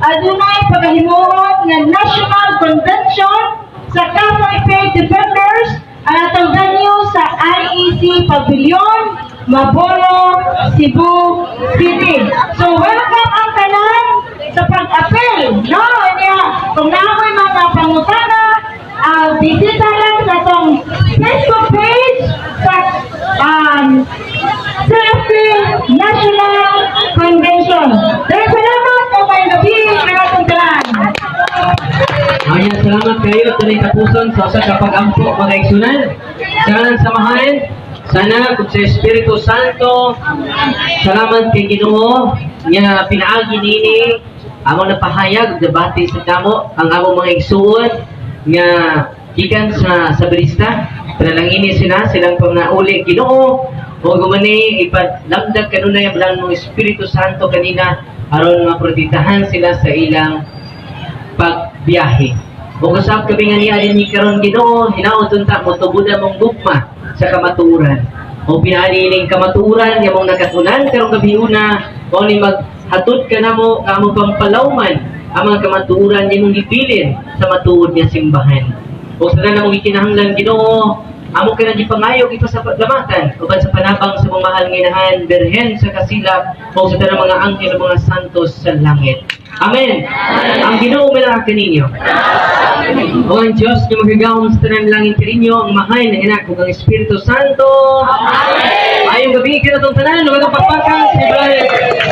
adunay pagahimuon nga National Convention sa Catholic Faith Defenders ang atong venue sa IEC Pavilion, Mabolo, Cebu City. So welcome ang tanan sa pag-apel. No, niya, kung naa mga pangutana, bisita lang sa atong Facebook page sa CFP National Convention. Daghang salamat o maayong gabi kanatong tanan. Ayan, salamat kayo. Tunay tapuson sa usa ka pag-ampo, mga igsunan. Sa samahan, sana kung sa Espiritu Santo, salamat kay Ginoo nga pinaagi nini among napahayag ug debate sa damo ang among mga igsuon nga gikan sa Sabrista. Panalangini sila silang pangauli, Ginoo, o gumani ipalamdag kanunay ang balaan mong Espiritu Santo kanina aron maprotektahan sila sa ilang pagbiyahe. Ug usab kami nga niya ni karon, Ginoo, hinaot unta mo tubudan mong gugma sa kamatuoran. O pinaagi kamatuoran nga mong nakatunan karong gabi una, mao ni maghatod ka namo nga among pampalawman ang mga kamatuoran nga imong gibilin sa matuod nga simbahan. O sa tanan namong gikinahanglan, Ginoo, amo ka nang gipangayo ipasalamatan uban sa panabang sa mong mahal nga inahan Birhen sa Kasilak o sa tanang mga anghel ug mga santos sa langit. Amen. Ang Ginoo milaka kaninyo. O ang Diyos nga magagahom sa tanan langit kaninyo, ang Amahan, ang Anak, ug ang Espiritu Santo. Amen. Maayong gabi kanatong tanan, ug ang pakpakan si Brother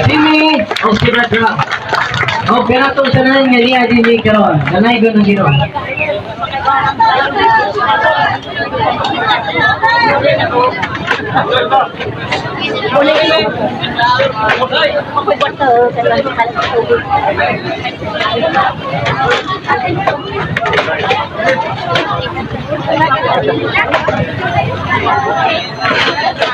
Jimmy o si Brother Rob. O kanatong tanan nga niya dinhi karon. Nanaygon ang Ginoo. Thank you.